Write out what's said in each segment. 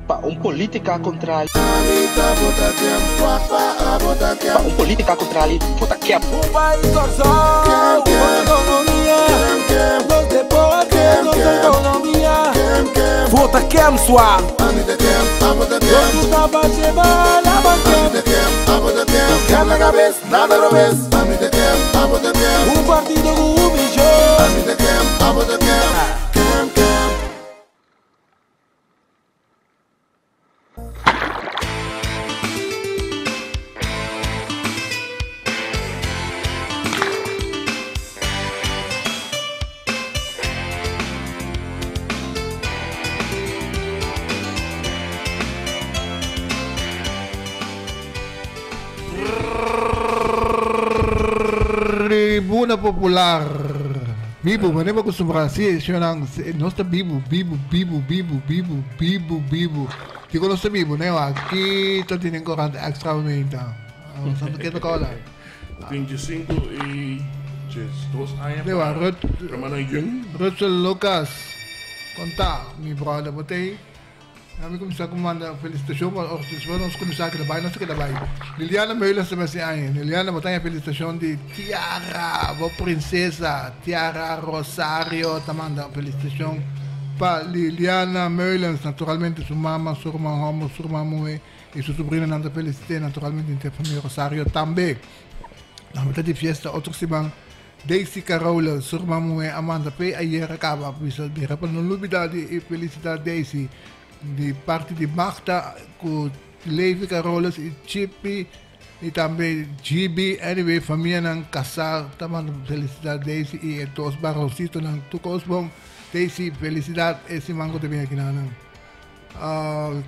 Pa un politica contrali. Pa un politica contrali vota kep. Un pais Kòrsou, nos ekonomia, nos deporte, nos ekonomia. Vota kem swa. Nos tur ta bashe bala pa kem. Kem na kabes, nada robes. Un partido ku un mishon. Tribuna Popular. Bibu, manera bo acostumbrá. Sí, señornan, nos ta bibu, bibu, bibu, bibu, bibu, bibu, bibu. Kiko nos ta bibu, neo? Aki ta tene corant extra meinta. Santo keda kola. Tin diesinco y diesdos aña Neo, pa Rut, hermano Jung. Rutsel Lucas, konta, mi brother, bo t'ei? Mi kuminsá ku manda felisitashon pa ora despues nos kuminsá keda bai nos ta keda bai. Liliana Meulens ta mester aña. Liliana bo ta haña felisitashon di Tiara, bo prinsesa Tiara Rosario ta manda felisitashon pa Liliana Meulens. Naturalmente su mama, su ruman hòmber, su ruman muhé i su subrinonan ta felisit'é. Naturalmente henter famia Rosario tambe. Nan ta di fiesta otro siman. Daisy Carola, su ruman muhé a manda p'e ayer a kaba bisa mira pa no lubida di felisitá Daisy di parti di Magda ku Levi Carolas i Chippy i tambe GB anyway famianan kasá ta manda felisitá Daisy i e dos baroncitonan tur kos bon Daisy felisidat e siman ku ta bin akinanan.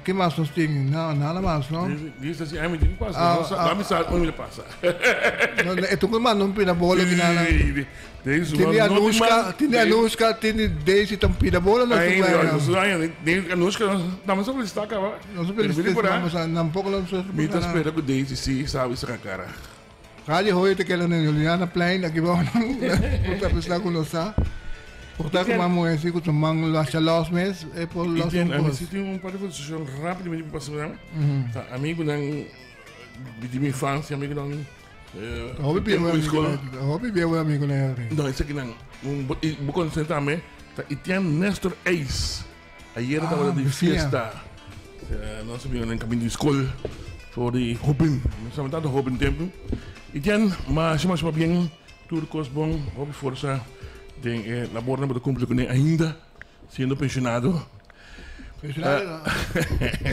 Ke mas nos tin? No, nada mas, no? Dice así, ay, mi tin pasa. Ah, no, ah, mi sa un mi pasa. No, e tu manda un pina bola ki nana. Daisy, Tini Anushka, tini Anushka, tini Daisy tan pina bola no Ay, no, no, no, Anushka, no se felicita acaba. No se felicita, vamos a, tampoco no se Mi ta espera ku Daisy sí sabe saca cara. Radio Hoyo te keda na Juliana Plein aki bou nan por ta pensá ku nos sa. Por ta ku man muhé si ku su man lo hacha lòs mes e por lòs un kos. Si tin un par di felicitacion rápidamente pa pasa nan. Ta amigunan di mi infancia, amigunan Hopi bieu amigo, hopi bieu amigunan Henry. No, esakinan bo konosé tambe ta Etienne Nestor Eis. Ayer tabata di fiesta. Nos a bira den caminda di scol for di hoben. Nos tabata tanto hoben tempo. Y ten masha masha pabien tur cos bon hopi forsa den e labornan bo ta cumpli cune ainda siendo pensionado. Pensionado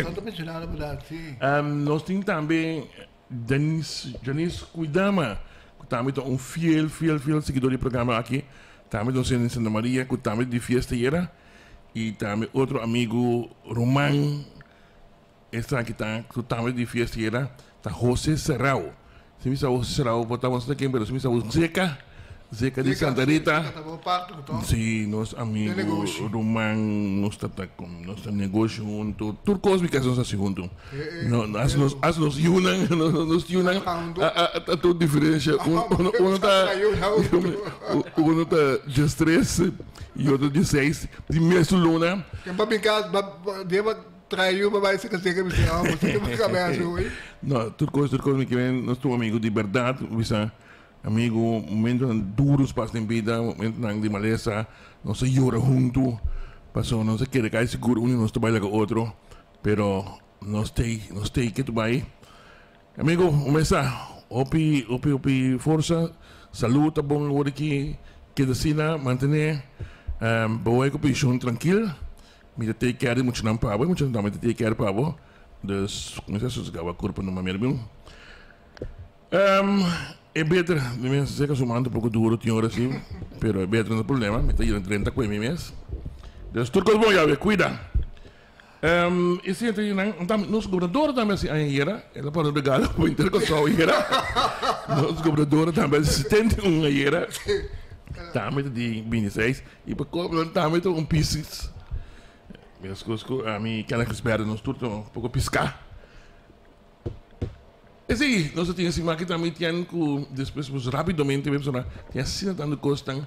no ta pensionado berdad si. Nos tin tambe Dennis Janice Kuidama cu tambe ta un fiel fiel fiel siguidor di e programa aki tambe ta un sende Santa Maria cu tambe di fiesta ayera. Y tambe otro amigo ruman esaki ta cu tambe di fiesta yera ta Jose Serrao. Si mi sa Jose Serrao por ta bo sa ken pero si mi sa bo Zeka, Zeka di Santa Rita. Si nos amigo ruman nos ta ta con nos ta negoshi hunto tur cos mi casi nos haci hunto. No as nos as nos yunan nos yunan a tur diferencia uno ta uno ta diestres y otro dieseis di mesun luna. Ken pa bin cas deba trae yu pa bay seca seca mi si amo si ke cabeza hoy. No tur cos tur cos mi ke nos tur amigo di berdad bisa amigo momentonan duros pas den bida momentonan di malesa nos a yora hunto pasobra nos a kere cay sigur un di nos ta bay laga otro. Pero nos tei, nos tei ke tu bai. Amigo, un mesa, hopi, hopi, hopi forsa, salud ta bon awor aki, keda asina, mantene, um, bo wei ku pensioen trankil, mi ta take care di muchanan pa bo, e muchanan tambe ta take care pa bo, dus kuminsá sosegá bo kurpa no manera biun. Um, e beter, mi mes seka su man ta poko duro tin ora si, pero e beter no ta problema, mi ta yena drenta ku e mi mes. Dus tur kos bon yawe, kuida. E siente di nan, nos gobernador tambe hasi aña ayera, el a pone un regalo pa henter Kòrsou ayera. Nos gobernador tambe hasi 71 ayera, tambe ta di 26, i pa kobra nan tambe ta un Piscis. Meskos ku ami Kenneth Gisberto nos tur ta un poko piská. Esei nos a tin e siman aki tambe tien ku despues rapidamente mi a pensá tin asina tantu kosnan.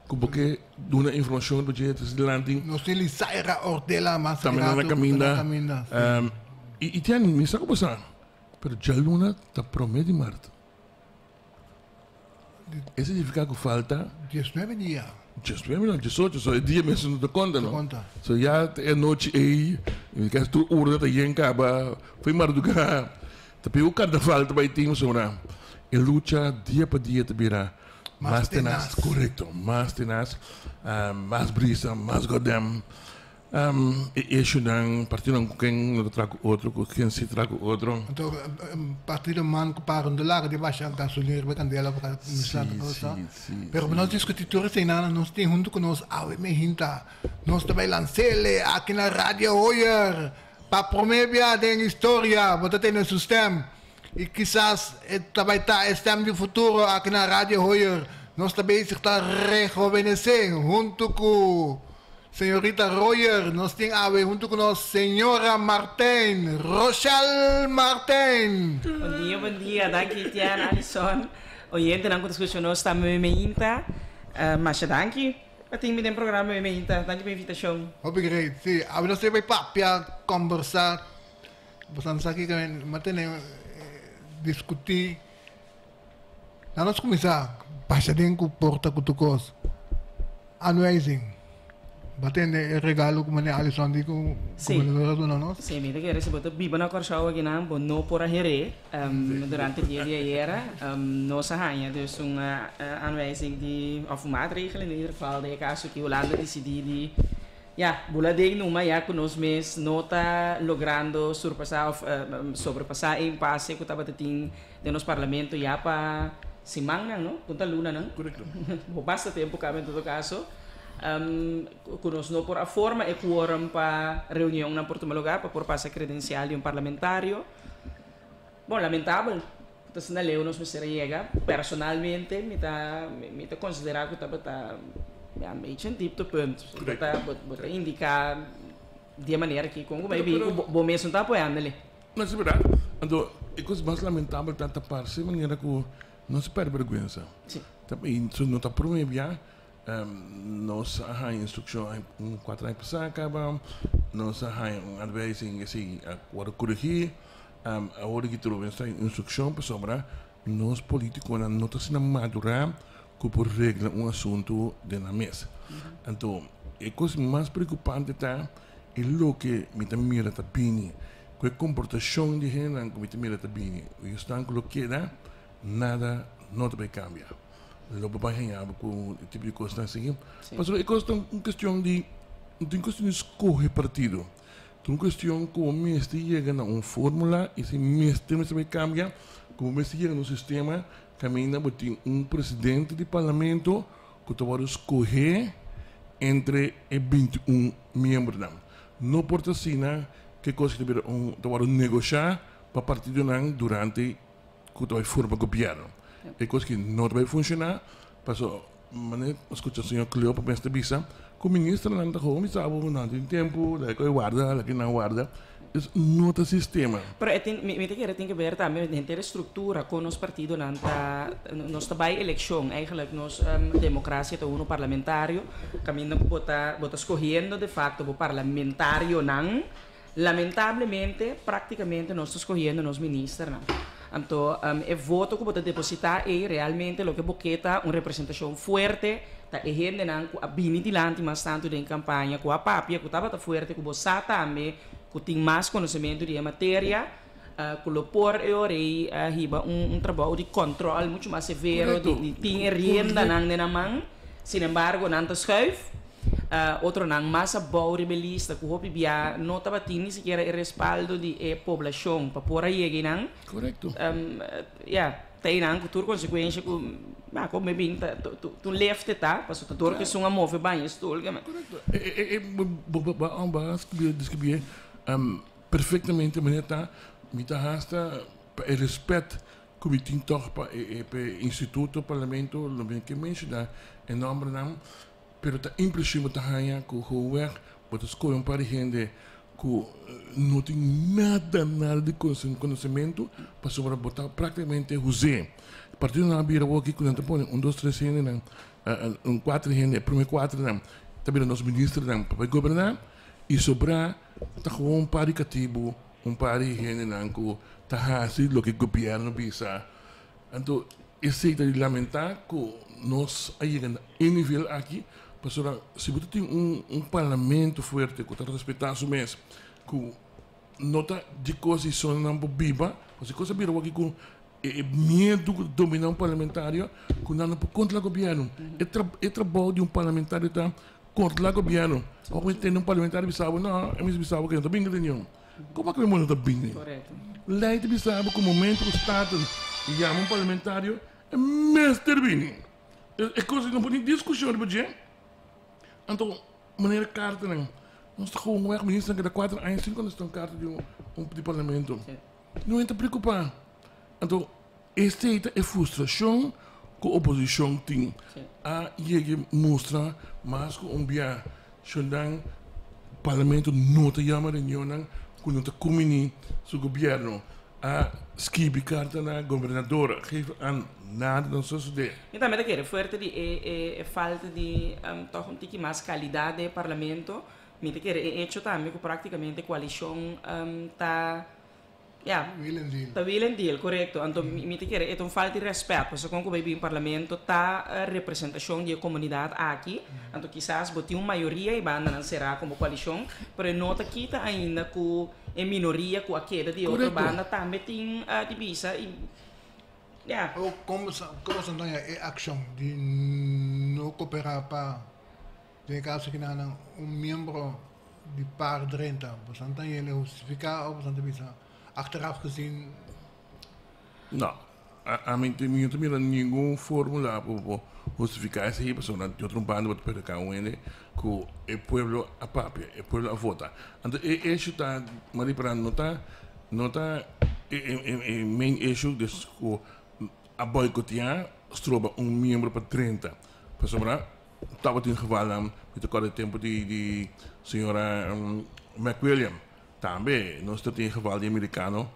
Ku bo ke duna informashon pa dje ta dilanti. Nos tin Lisaira Ortela mas Tambe nan na kaminda. I Tiani, mi sa ku bo sa, pero djaluna ta promé di mart. E signifiká ku falta. Diesnuebe dia. Diesnuebe no, diesocho, so e dia mes no ta konta no. So ya ta e anochi ei, mi kasi tur ura ta yen kaba, foi mardugá, ta p'e ku karnaval ta bai tin pasobra e lucha dia pa dia ta bira mas tenas, korekto, mas tenas, mas brisa, mas gòdèm. E issuenan, partidonan ku ken no ta traha ku otro, ku ken si traha ku otro. Anto partido man ku para no laga di basha gasolina riba kandela pa kuminsá ta cosa. Pero pa nos diskutí tur eseinan nos tin huntu ku nos awe mehinta. Nos ta bai lans'ele aki na Radio Hoyer pa promé bia den historia bo ta tene su stèm i kisas e ta bai ta e stèm di futuro aki na Radio Hoyer. Nos ta bezig ta rehovenesé huntu ku Señorita Royer, nos tin awe huntu ku nos señora Martijn, Rochelle Martijn. Bon dia, bon dia. Danki Etienne, Alison, oyentenan ku ta skucha nos tambe mi meinta. Masha danki pa tin mi den programa mi meinta. Danki pa invitashon. Hopi great, si. Awe nos ta bai papia, kombersá. Boso sa kiko mi a tene diskutí. Nan nos kuminsá basha den ku porta ku tur kos. Aanwijzing. Bo tende e regalo ku Meneer Alison di ku gobernador a duna nos? Sí, mi ta kere si bo ta biba na Kòrsou akinan bo no por a her'é durante dia di ayera. Nos a haña dus un aanwijzing di òf un maatregel in ieder geval den e kaso ki Hulanda disidí di Ya, bula den numa ya ku nos mes no ta logrando surpasá òf sobrepasá e impase ku tabata tin den nos parlamento ya pa simannan, no? Ku ta lunanan. Korekto. Bo basta tempu kaba en todo kaso. Ku nos no por a forma e quorum pa reunionnan por tuma lugá pa por pasa kredensial di un parlamentario. Bon, lamentabel ku ta asina leu nos mester a yega. Personalmente mi ta mi ta konsiderá ku tabata ya un bechi un dieptepunt. Bo ta bo ta indiká di e manera aki kon ku bai bin ku bo mes no ta apoyando li. No, si berdad. Anto e kos mas lamentabel ta ta parse manera ku nos a pèrdè bèrgwensa. Si. Ta i su no ta promé bia nos a haña instrukshon un kuater aña pasá kaba nos a haña un adwijzing esei a wòrdu koregí. Awor di kitur nos ta haña instrukshon pasobra nos politikonan no ta asina madurá ku por regla un asuntu den nan mes. Anto e kos mas preokupante ta e loke mi ta mira ta bini ku e komportashon di hendenan ku mi ta mira ta bini. Esnan ku lo keda nada no ta bai kambia. Lo bo bai haña bo ku e tipo di kosnan así. Pasobra e kos ta un kestion di no ta un kestion di skohe partido. Ta un kestion ku bo mester yega na un fórmula i si mester mester bai kambia ku bo mester yega na un sistema kaminda bo tin un presidente di parlamento ku ta wòrdu skohé entre e 21 miembronan. No por ta asina ku e kos ta bira un ta wòrdu negoshá pa partidonan durante ku ta bai forma gobièrnu. E kos ki no ta bai funshoná pasobra manera mi a skucha señor Cleopa mes ta bisa ku ministernan ta hopi sa bo nan tin tempu laga ku warda laga nan warda es no ta sistema. Pero e tin mi ta kere tin ke ber tambe henter e struktura kon nos partidonan ta nos ta bai elekshon eigenlijk nos demokrasia ta uno parlamentario kaminda ku bo ta bo ta skohiendo de facto bo parlamentarionan. Lamentablemente, práktikamente nos ta skohiendo nos ministernan. Anto, e voto ku bo ta depositá ei realmente loke bo ke ta un representashon fuerte, ta e hendenan ku a bini dilanti mas tantu den kampaña, ku a papia, ku tabata fuerte, ku bo sa tambe ku tin mas konosementu di e materia, ku lo por e ora ei hiba un trabou di kòntròl muchu mas severo, di tin e riendanan den nan man. Sinembargo, nan ta skùif. Otronan mas abou riba e lista ku hopi bia no tabatin ni sikiera e respaldo di e poblashon pa por a yega einan. Korekto. Ya, ta einan ku tur konsekuensha ku ya ku mi bin ta tu lefte ta pasobra ta dor ku esun a move baña e stul. Korekto. E bo bo a deskribí perfektamente manera ta mi ta hasta pa e respèt ku mi tin tòg pa e instituto parlamento lo mi ke menshoná e nòmbernan. Pero ta impreshon bo ta haña ku howeg bo ta skohe un par di hende ku no tin nada nada di konosementu pasobra bo ta praktikamente huz'é. Partidonan a bira awor aki ku nan ta pone un dos tres hendenan. Un kuater hende, e promé kuaternan ta bira nos ministernan pa bai goberná i sobrá ta gewoon un par di katibu, un par di hendenan ku ta hasi loke gobièrnu bisa. Anto esei ta di lamentá ku nos a yega na e nivel aki pasobra si bo ta tin un un parlamento fuerte ku ta respetá su mes, ku no ta di kos di sonanan por biba, pasobra e kos a bira wak ku E miedu ku ta dominá un parlamentario ku nan no por kontrolá gobièrnu. E tra e trabou di un parlamentario ta kontrolá gobièrnu. Ora ku mi tende un parlamentario bisa bo, no, e mester bisa bo ke no ta bini reunion. Komo ku e no ta bini? Lei ta bisa bo ku momento ku Staten yama un parlamentario e mester bini. E kos ei no por tin diskushon riba dje. Anto manera kartanan, nos ta gewoon wèg ministernan keda kuater aña sin kontestá un karta di un di parlamento. No e ta preocupa. Anto esey ta e frustracion cu oposicion tin. A yega mustra mas cu un bia shondan parlamento no ta yama reunionnan cu no ta cumini su gobierno. A skibi carta na gobernador, geef aan nada no sosode. Mi tambe ta kere fuerte di e e falta di toch un tiki mas calidad den e parlamento. Mi ta kere e hecho tambe cu practicamente coalicion ta, ya, Wheel and deal. ta wheel and deal, corecto. Anto mi ta kere e ta un falta di respet, pasobra con cu bay bin parlamento ta representacion di e comunidad aki, anto kisas bo tin un mayoria y bandanan cera como coalicion, pero e no ta kita ainda cu e minoria cu a keda di e otro banda tambe tin di bisa y, ya. O como sa, como sa daña e accion di no coopera pa Den e kaso aki nan un miembro di par drenta, boso ta yele hustifiká òf boso ta bisa achteraf gezien? No, ami mi no ta mira ningun fórmula pa bo hustifiká esei pasobra di otro banda bo ta prediká un hende ku e pueblo a papia, e pueblo a vota. Anto e issue ta, Marie no ta no ta e main issue des ku a boikoteá stroba un miembro pa drenta pasobra Tabatin gevalnan, mi ta kòrda e tempu di di señora McWilliam tambe nos ta tin geval di e merikano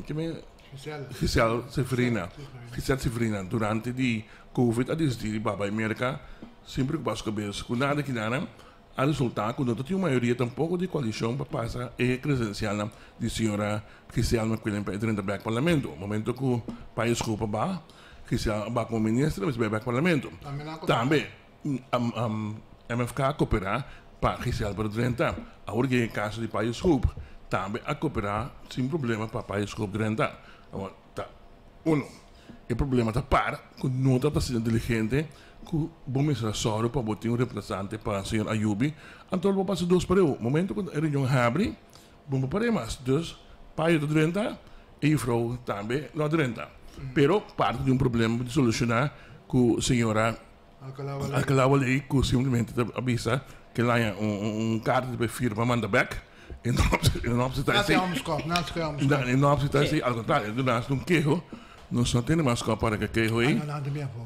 keme Giselle. Giselle Seferina, Giselle Seferina durante di covid a disidi di bai Merka sin preokupa su kabes ku nada kinanan a resulta ku no ta tin un mayoria tampoko di koalishon pa pasa e kredensialnan di señora Giselle McWilliam pa e drenta bèk parlamento momento ku pais Schupa ba Cristian a bak como minister mester bay bek parlamento. Tambe MFK a coopera pa Giselle por drenta. Awor ke e caso di Payo Schoop tambe a coopera sin problema pa Payo Schoop drenta. Awor ta uno e problema ta par cu no ta asina diligente cu bo mester a sòru pa bo tin un reemplazante pa señor Ayubi anto lo bo pasa dos pareu. Momento cu e reunion habri Bo no por mas. Dus payo ta drenta e juffrouw tambe lo a drenta. Pero parti di un problema di soluciona cu señora Alcalá Waley cu simplemente ta a bisa cu el haña un carta di firma manda bek e no acepta esey. E no acepta esey, al contrario, e duna un keho. Nos no tene mas para ke keho ey.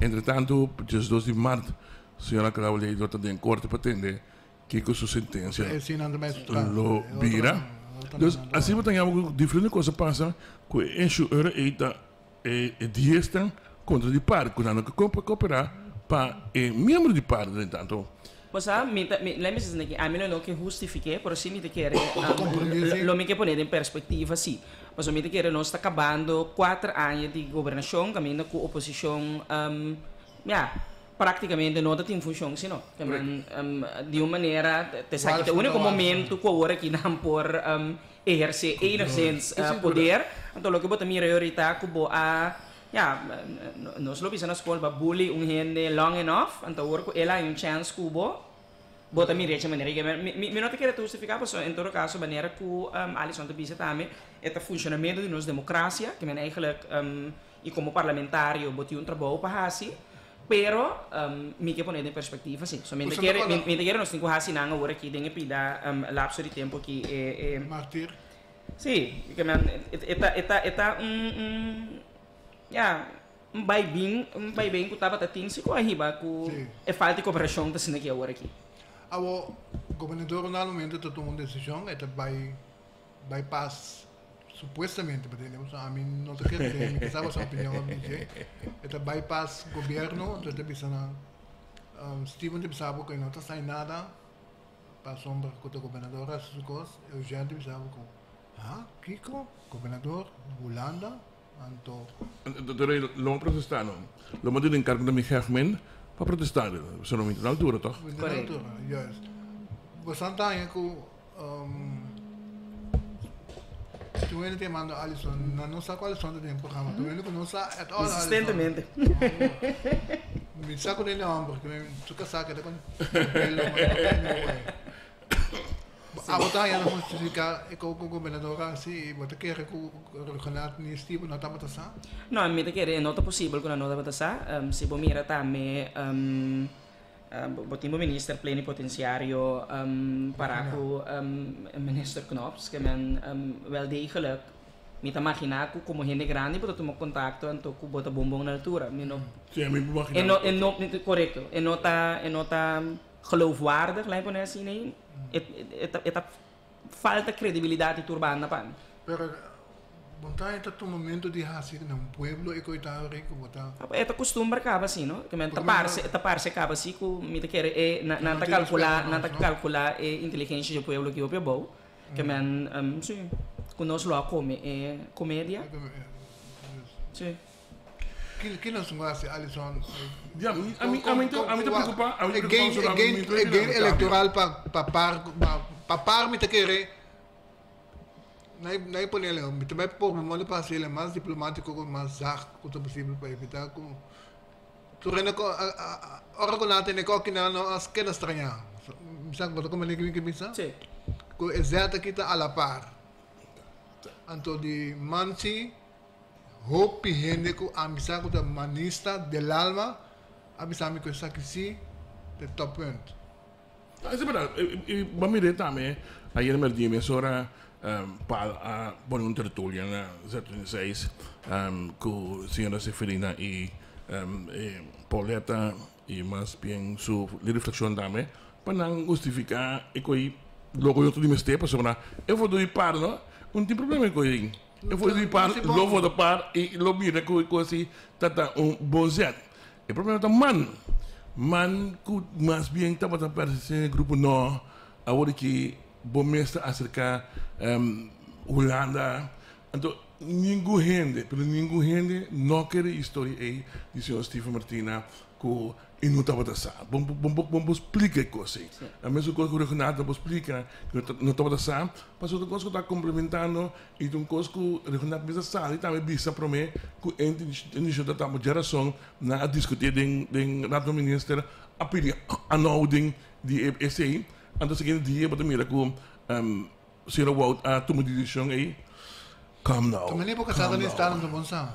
Entretanto, diesdos di mart señora Alcalá Waley lo ta den corte pa tende Kiko su sentencia lo bira. Dus asina bo ta yama ku diferente cosa pasa ku e issue ora ei ta e diesnan kontra di par ku nan no ke koopera pa e miembro di par den tanto. Bo sa, mi ta, mi, lei mi sa ki ami lo no ke hustifiké, pero si mi ta kere, lo mi ke pone den perspektiva si. Pasobra mi ta kere nos ta kabando kuater aña di gobernashon kaminda ku oposishon, ya, Práktikamente no ta tin funshon sino te men di un manera te esaki ta e úniko momento ku awor aki nan por ehersé enigszins poder. Anto loke bo ta mira ahorita ku bo a ya nos lo bisa na skol bo a bully un hende long enough anto awor ku el a haña un chèns ku bo bo ta mira echa manera mi mi no ta kere ta hustifiká pasobra en todo kaso manera ku Alison ta bisa tambe e ta funshonamentu di nos demokrasia ke men eigenlijk I komo parlamentario bo tin un trabou pa hasi, pero mi ke pone den perspektiva si. So mi ta kere, mi ta kere nos tin ku hasi nan awor aki den e pida lapso di tempo aki e e. Martir. Si, ke men e ta e ta e ta un un ya un bai bin un bai bin ku tabata tin si ku a hiba ku e falta di koperashon ta asina aki awor aki. Awor gobernador na momento ta tuma un desishon e ta bai bypass supuestamente pa tende pasobra ami no ta kere tende mi ke sa boso opinion op dje e ta bypass gobierno entonces ta bisa nan. Steven ta bisa bo ku e no ta sai nada pasobra ku ta gobernador a hasi su kos. Eugène ta bisa bo ku, ha, kiko? Gobernador Hulanda? Anto. Anto rei lo a protestá no. Lo manda den kargo na mi gèfmen pa protestá. Pasobra mi ta na altura tòg? Mi ta na altura, juist. Bo san taña ku Tur hende ta yamando Alison, nan no sa ku Alison ta den programa. Tur hende ku no sa at all Alison. Insistentemente. Mi sa ku den e hòmber, ku su kasá keda kon belo, ma no ta anyway. Abo ta haña nan hustifiká e ku gobernador a hasi i bo ta kere ku Rhuggenaath ni Steven no tabata sa? No, mi ta kere e no ta posibel ku nan no tabata sa. Si bo mira tambe bo tin bo minister plenipotenciario para ku minister Knops ke men wel degelijk mi ta magina ku komo hende grandi bo ta tuma kontakto anto ku bo ta bon bon na altura. Mi no Sí, mi por e magina. no e no korekto e no ta e no ta geloofwaardig, laat me pone asina ei. E ta falta credibilidad di tur banda pa mi. Pero Montaña ta tuma momento di hasi na un pueblo e koitado rico bo ta. E ta costumber caba asi no, ke men ta parce e ta parce caba asi cu mi ta kere e nan ta calcula nan ta calcula e inteligencia di e pueblo aki hopi abou ke men si cu nos lo a come e comedia si. Ki nos tin ku hasi Alison? Ya, mi a mi a mi ta a mi ta preocupa a mi ta preocupa E gain e gain electoral pa pa par pa par mi ta kere na e ponele mi ta bai por mi modo pa hasi el mas diplomatico ku mas zacht ku ta posibel pa evita ku tur hende ku ora ku nan a tene koki nan no a keda straña mi sa ku bo ta komprende kico mi ke bisa ku e zet aki ta a la par anto di manchi. Hopi hende ku a bisa ku ta manista del alma a bisa mi ku esaki si ta e toppunt. Esei berdad. I bo a mir'é tambe ayer merdí mesora Paal a pone un tertulia na Z36 ku señora Seferina i Pauletta i mas bien su reflexion tambe pa nan hustifiká e ko'i loko yo ta di mester pasobra e foto di par no un tin problema e ko'i. E for di par, lo vota par i lo mira ku e kos si ta ta un bon zet. E problema ta man. Man ku mas bien tabata pertenesé na e grupo no, awor ki bo mes ta aserká Hulanda. Anto ningun hende, pero ningun hende no kere e historia ei di señor Steven Martina ku E no tabata sa. Bo bo bo splika e kos ei. E mesun kos ku Reginaldo bo splika ku no tabata sa, pasobra ta un kos ku ta komplementando i ta un kos ku Reginaldo mester sali tambe bisa promé ku e intendishon ta tabata djarason nan a diskutí den den Raad van Minister a pidi aanhouding di e esei. Anto siguiente dia bo ta mira ku Señora Wout a tuma di decision ey, Come now, Tambe ni por casado come ni now. sta no bon sa.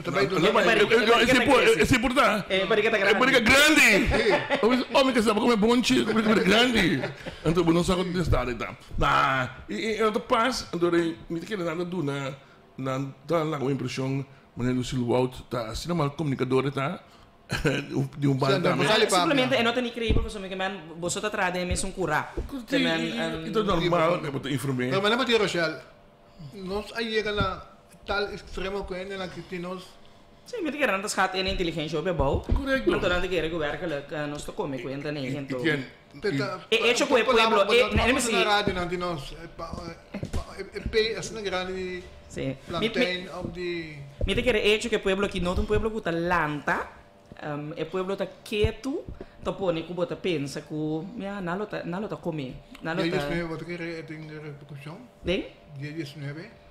Ta bay duna. Ese por, ese por ta. E barica ta grandi. E barica grandi. Oh, mi casa come bonchi, e barica grandi. Anto bo no sa con estado ta. Nah, y e no ta pas, anto mi ta kere nan ta duna, nan ta laga un impresion manera Lucille Wout ta asina mal comunicador ta. Di un banda tambe. Simplemente e no ta ni creíbel pasobra mi ke men boso ta traha den e mesun kurá. Sí, i ta normal ku bo ta inform'é. Pero manera bo di Rochelle, nos a yega na tal extremo ku hendenan ki tin nos. Sí, mi ta kere nan ta schat e inteligencia hopi abou. Correcto. Anto nan ta kere ku werkelijk nos ta come cuenta n'e hento. E hecho ku e pueblo, e, Na radio nan tin nos e pe asina grandi di plantain of di. Mi ta kere e hecho ku e pueblo aki no ta un pueblo ku ta lanta, e pueblo ta ketu, ta pone ku bo ta pensa ku ya nan lo ta nan lo ta come, nan lo Dia ta. diesnuebe bo ta kere e tin repercusion? Den? Dia diesnuebe.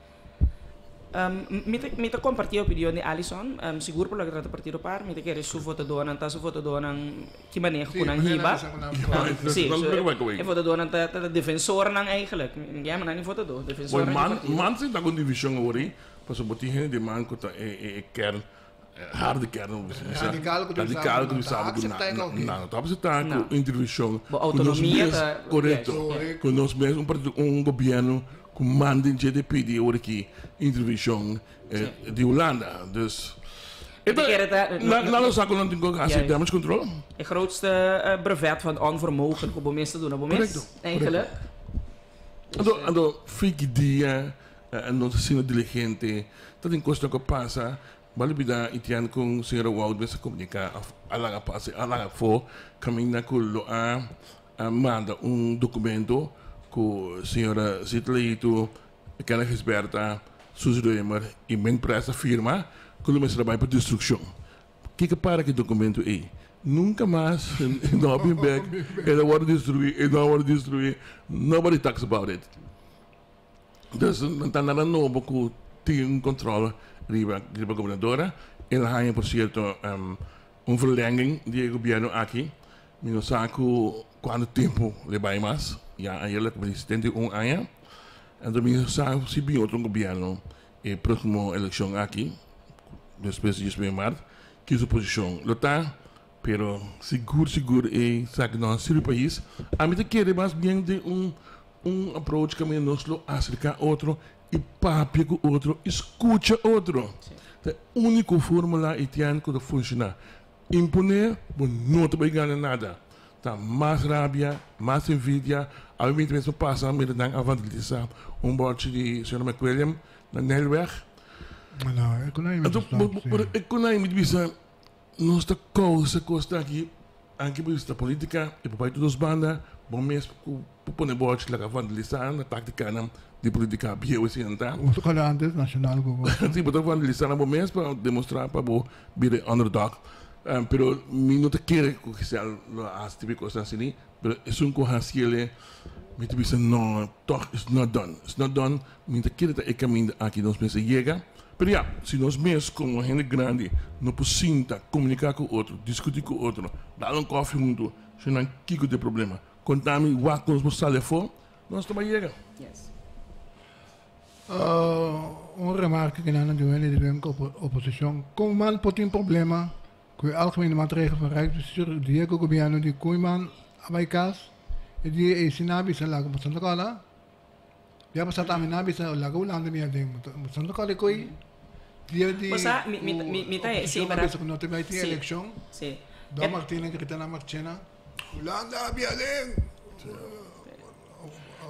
Mi ta mi ta comparti e opinion di Alison, sigur por loke trata partido par, mi ta kere su votadornan ta su votadornan ki maneho ku nan hiba. Si, e votadornan ta ta defensornan eigenlijk, mi yama nan ni votador, defensornan di partido. Man si ta ku divishon awor ei, pasobra bo tin hende di man ku ta e e kern, harde kern, Radical ku ta bisa radical ku ku bisa nan ta ku akseptá e nan nan no ta akseptá ku intervenshon Bo ku nos autonomia mes, ta, korekto, Korekto. ku nos mes un partido un gobièrnu Ku manda dje te pidi ora ki intervenshon di Hulanda. Dus e ta nan lo sa ku nan tin ku hasi damage control. E grootste brevet van onvermogen ku bo mes ta duna bo mes eigenlijk. Anto anto fiki dia nos asina diligente ta tin kosnan ku a pasa. Bo a lubida Etienne con señora Wout mester comunica of a laga pasa a laga afo caminda cu lo a manda un documento cu señora Zita Leito, Kenneth Gisberta, Suzy Römer y Min Press a firma cu lo mester a bay pa destruccion. Kiko para cu e documento ey? Nunca mas no a bin bek, el a wordo destrui, e no a wordo destrui, nobody talks about it. Dus no ta nada nobo cu tin un control riba riba gobernadora. El a haña por cierto un verlenging di e gobierno aki. Mi no sa cu cuanto tempo le bay mas. Ya ayer lo cumpli 71 aña. Anto mi no sa si bin otro gobierno e proximo eleccion aki despues di 19 maart ki su posicion lo ta. Pero sigur sigur e esaki no a sirbi pais. Ami ta kere mas bien den un Un approach caminda nos lo acerca otro y papia cu otro y scucha otro. Ta e unico formula Etienne cu ta funciona. Impone bo no ta bay gana nada. Ta mas rabia, mas envidia. Awe mi ta mester pasa mira nan a vandalisa un borchi di señora McWilliam na Nijlweg. No, e con ay mi ta stop, si. Pero e con ay mi ta bisa Nos ta causa cos ta aki, anke bo ta politica y bo bay tur dos banda, bo mes cu por pone bochi laga vandalisa na tacticanan di politica bieu esey ta. Bo ta cala antes nacional cu bo. Si, bo ta vandalisa na bo mes pa demostra pa bo bira e underdog. Pero mi no ta kere cu Giselle lo a haci tipo di cosnan asina, pero esun cu haciele mi ta bisa no, toch it's not done, it's not done, mi ta kere ta e caminda aki nos mester yega. Pero ya, si nos mes komo hende grandi no por sinta, komuniká ku otro, diskutí ku otro, dal un kòfi huntu, si nan kiko ta e problema, konta mi wak ku nos por sali afó, nos ta bai yega. Un remarke ku nan a duna di den oposishon, kon man por tin problema ku e algemene maatregel van Rijksbestuur dia ku gobièrnu di Koeiman a bai kas, e dia ei si nan a bisa laga bo Santa Kola? Ya pasá tambe nan a bisa laga Hulanda mi aden. Bo sa no kòrda koe dia di Bo sa, mi, mi, mi, mi ta, si, oposishon a bara, bisa ku no ta bai tin si, elekshon. si. Don Martina grita na Marchena, Hulanda a bia aden!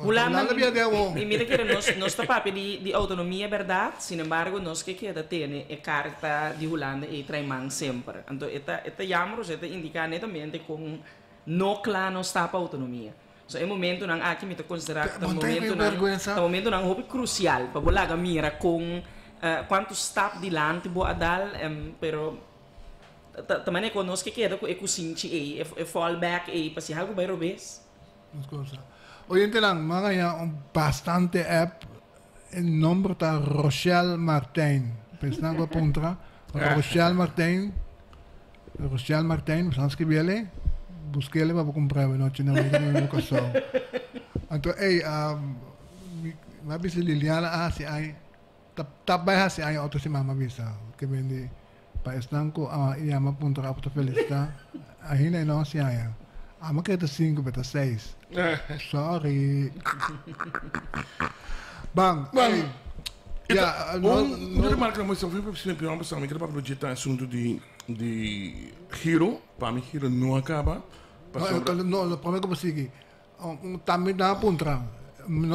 Hulanda, Hulanda bia aden awor! Mi, mi ta kere nos, nos ta papia di, di outonomia bèrdat, sin embargo nos ke keda tene e karta di Hulanda ei trae man semper. Anto e ta, e ta yammer, osea e ta indiká netamente kon no kla nos ta pa outonomia. So e momentonan aki mi ta considera cu ta momentonan ta momentonan hopi crucial pa bo laga mira con cuanto stap dilanti bo a dal pero ta ta manera cu nos ke keda cu e cusinchi ey e fall back ey pa si algo bay robes. Nos cosa. Oyentenan, mi a haña un bastante app, e nomber ta Rochelle Martijn. Pensnan cu a puntra, Rochelle Martijn. Rochelle Martijn, bo sa scribiele? Busquele pa bo cumpra bo nochi na wega na mi Curaçao. Anto ey, mi a bisa Liliana a haci aña, ta ta bay haci aña otro siman mi a bisa, ke bende pa esnan cu a yama puntra of ta felicita, ainda e no haci aña. Amo kere ta cinco pero ta seis. Sorry. Ban, ey, ya, no, Un no. remarca mi mi kere papia dje ta asunto di di giro, pa mi giro no a caba, pasobra. No, no, prome cu bo sigui, tambe nan a puntra,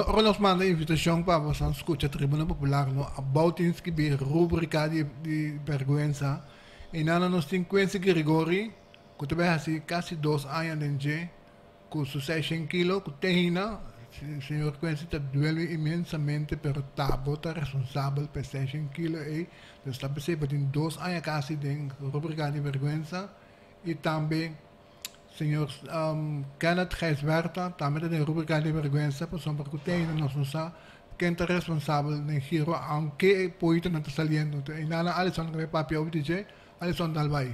ora nos manda invitacion pa boso scucha Tribuna Popular, no abao tin scribi rubrica di di berguensa, y nan nos tin Quincy Gregory cu ta bay haci casi dos aña den dje, Cu su seishen kilo cu tehina, señor Quincy ta duele inmensamente pero ta bo ta responsabel pa e seishen kilo ey. Dus ta pesey bo tin dos aña casi den rubrica di verguensa. Y tambe señor Kenneth Gijsbertha tambe ta den rubrica di verguensa pasobra cu tehina nos no sa ken ta responsabel den giro aunke e poitonan ta saliendo. Eynana Alison ta papia over di dje, Alison dal bay.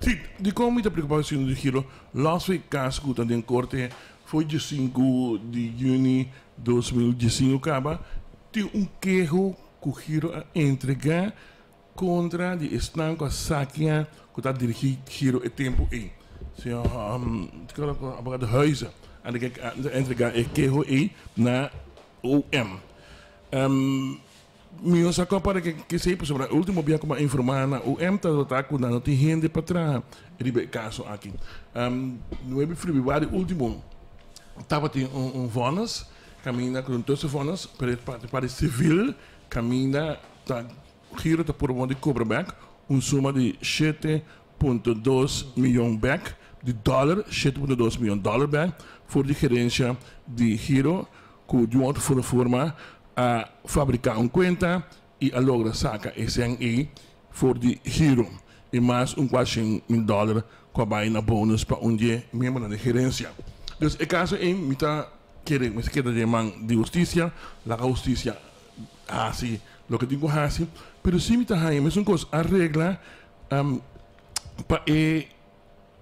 Sí, dikon mi ta preokupá siendo di giro? Lòs e kas ku ta den korte foi diesinku di yüni 2015 kaba, tin un keho ku giro a entregá kontra di esnan ku a sakia ku ta dirigí giro e tempu ei. Señor abogado Huizen a entregá e keho ei na OM. Mi no sa kon para ke esei pasobra e ultimo bia ku mi a informá na UM tabata ku nan no tin hende pa traha riba e kaso aki. Nuebe febrüari ultimo tabatin un vònes kaminda ku un tussenvònes pero e parti sivil kaminda ta Giro ta purba di kobra bèk un suma di 7.2 mion bèk di dòler, 7.2 mion dòler bèk for di gerensia di Giro ku di un otro forma a fabriká un kuenta i a logra saka e sèn ei for di Giro i mas un kuatshen mil dòler ku a bai na bonus pa un di e miembronan di gerensia. Dus e kaso ei mi ta kere mester keda den man di hustisia, laga hustisia hasi loke tin ku hasi, pero si mi ta haña mesun kos a regla pa e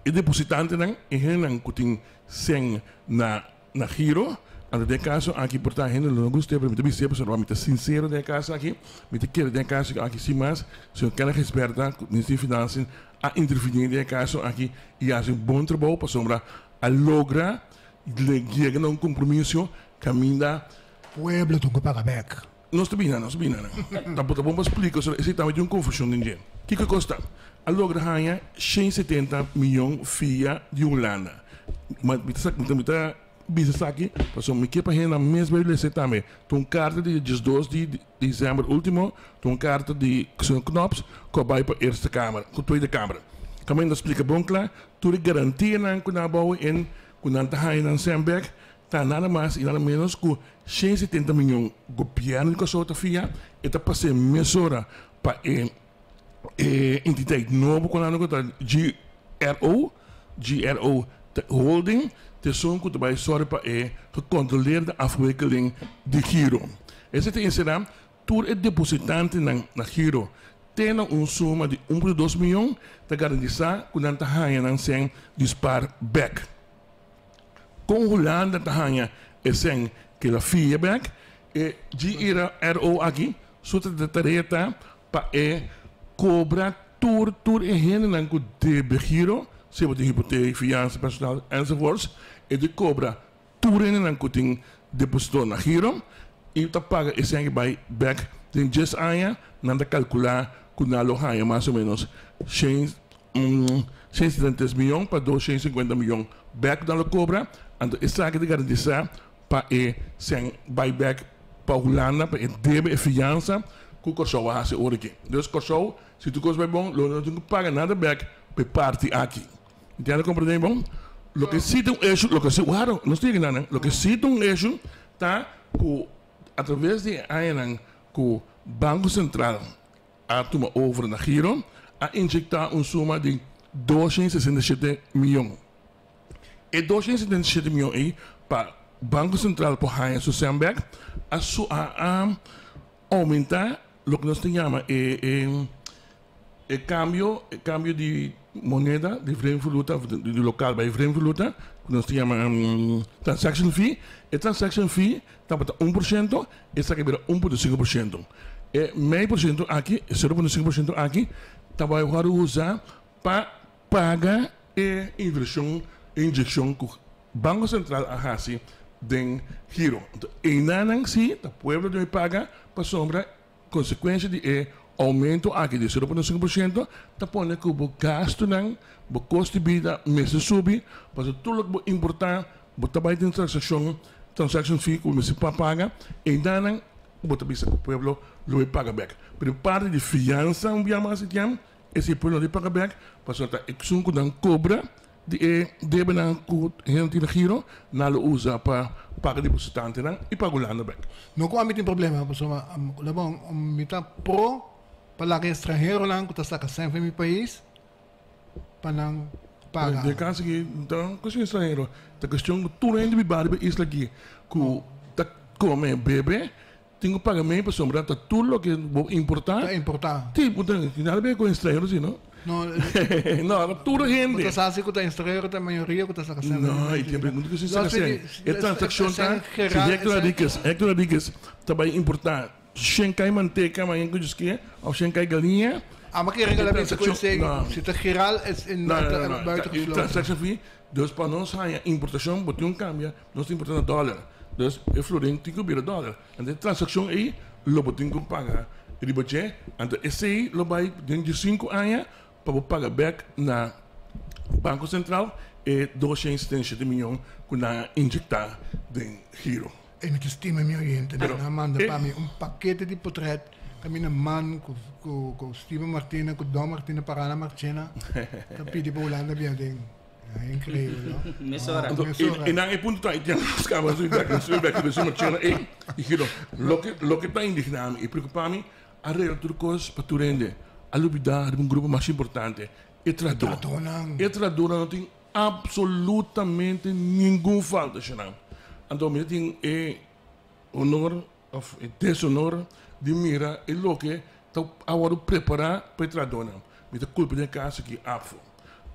e depositantenan, e hendenan ku tin sèn na na giro, anto den e kaso aki por ta hende lo no gust'é, pero mi ta bis'é pasobra mi ta sinsero den e kaso aki, mi ta kere den e kaso aki sin mas, señor Kenneth Gisberta ku Minister di Finansinan a intervení den e kaso aki i a hasi un bon trabou pasobra a logra yega na un kompromiso kaminda. Pueblo tin ku paga bèk. Nos ta bini, nos ta bini. Ta bo ta bon pa splika pasobra esei tambe tin un konfushon den dje. Kiko kosta? A logra haña 170 miyon fia di Hulanda. Ma mi ta sa, mi ta bisa esaki pasobra mi ke pa hendenan mes bai lesa tambe. Ta un karta di 12 di desèmber último, ta un karta di señor Knops ku a bai pa Eerste Kamer, ku Tweede Kamer. Kaminda ta splika bon kla tur e garantianan ku nan a bou en ku nan ta haña nan sèn bèk. Ta nada mas i nada ménos ku 170 miyon gobièrnu di Kòrsou ta fia, e ta pas'é mesora pa e e entiteit nobo ku nan ku ta GRO, GRO ta holding, ta esun ku ta bai sòru pa e gecontroleerde afwikkeling di giro. Esei ta enserá tur e depositantenan na giro te na un suma di 1.2 miyon ta garantisá ku nan ta haña nan sèn di spar bèk. Kon Hulanda ta haña e sèn ke el a fia bèk? E GRO aki su tarea ta pa e kobra tur tur e hendenan ku debe giro, sea bo tin hipotek, fiansa personal enzovoorts, e di kobra tur hendenan ku tin depositó na giro i ta paga e sèn aki bai bèk den djes aña. Nan ta kalkulá ku nan lo haña mas o ménos shen 173 miyon pa 250 miyon bèk nan lo kobra, anto esaki ta garantisá pa e sèn bai bèk pa Hulanda pa e debe e fiansa ku Kòrsou a hasi ora aki. Dus Kòrsou si tur kos bai bon lo no tin ku paga nada bèk pa e parti aki. Entiende komprendé bon? Loke si ta un eshu, loke si, wara nos ta yega nan, loke si ta un eshu ta ku atraves di e añanan ku Banko Sentral a tuma over na Giro, a injektá un suma di 267 mion. E 267 mion ei pa Banko Sentral por haña su sèn bèk, a su a a oumentá loke nos ta yama e e e kambio e kambio di moneda di vreemd valuta òf di lokal bai vreemd valuta ku nos ta yama transaction fee. E transaction fee tabata 1%, esaki a bira 1.5%. E mei por shento aki, e 0.5% aki, ta bai wòrdu usá pa paga e invershon, e inyekshon ku Banko Sentral a hasi den giro. Anto einanan si ta pueblo debe paga pasobra konsekuensia di e oumento aki di 0.5% ta pone ku bo gastunan, bo kosto di bida mester subi pasobra tur loke bo importá bo ta bai den transakshon, transaction fee ku bo mester paga, einanan Bo ta bisa ku pueblo lo e paga bek. Pero parti di fiansa un bia mas itiam, esei pueblo no di paga bek, pasobra ta esun ku nan kobra di e debenan ku hende tin na giro, nan lo usa pa paga depositantenan i paga Hulanda bek. No ku ami tin problema, pasobra bon, mi ta pro pa laga e stranheronan ku ta saka sèn for mi pais pa nan paga. Den kaso aki no ta kuestion di stranhero, ta kuestion ku tur hende biba riba e isla aki ku ta kome, bebe, tin ku paga mei pasobra ta tur loke bo importá. Ta importá. Si, bo ta nada bebe ku stranhero si no. No, no, ta tur hende. Bo ta sa si ku ta stranhero ta mayoria ku ta saka sèn. No, i tin pregunta ku si saka sèn. E transakshon ta si Hector Henriquez, Hector Henriquez ta bai importá Shen kai manteka mañan ku djis of shen kai galiña. Amo ke regla bisa ku esei si ta geral es in buitengesloten. Transaction fee, dus pa nos haña importashon bo tin un kambia, nos ta importa na dòler, dus e florin tin ku bira dòler, anto e transakshon ei lo bo tin ku paga riba dje, anto esei lo bai den di sinku aña pa bo paga bèk na Banko Sentral e 277 miyon ku nan a injektá den giro. E mi ta stima mi oyentenan. Nan a manda pa mi un pakete di potret. Kaminda man ku ku ku Steven Martina ku Don Martina pará na Marchena ta pidi pa Hulanda bia den. Ja, increíbel, no? Mesora. Anto, Mesora. e nan e punto ta, e tian skaba su bek, su bek, su Marchena, e, i giro, loke, loke ta indigná mi i preokupá mi, a regla tur kos pa tur hende, a lubidá riba un grupo mas importante, e trahadó. Trahadónan. E trahadónan no tin absolutamente ningun falta, shonnan. Anto mi ta tin e honor Of e deshonor di mira e loke ta a wòrdu prepará pa e trahadónan. Mi ta kulpa den e kaso aki ABVO.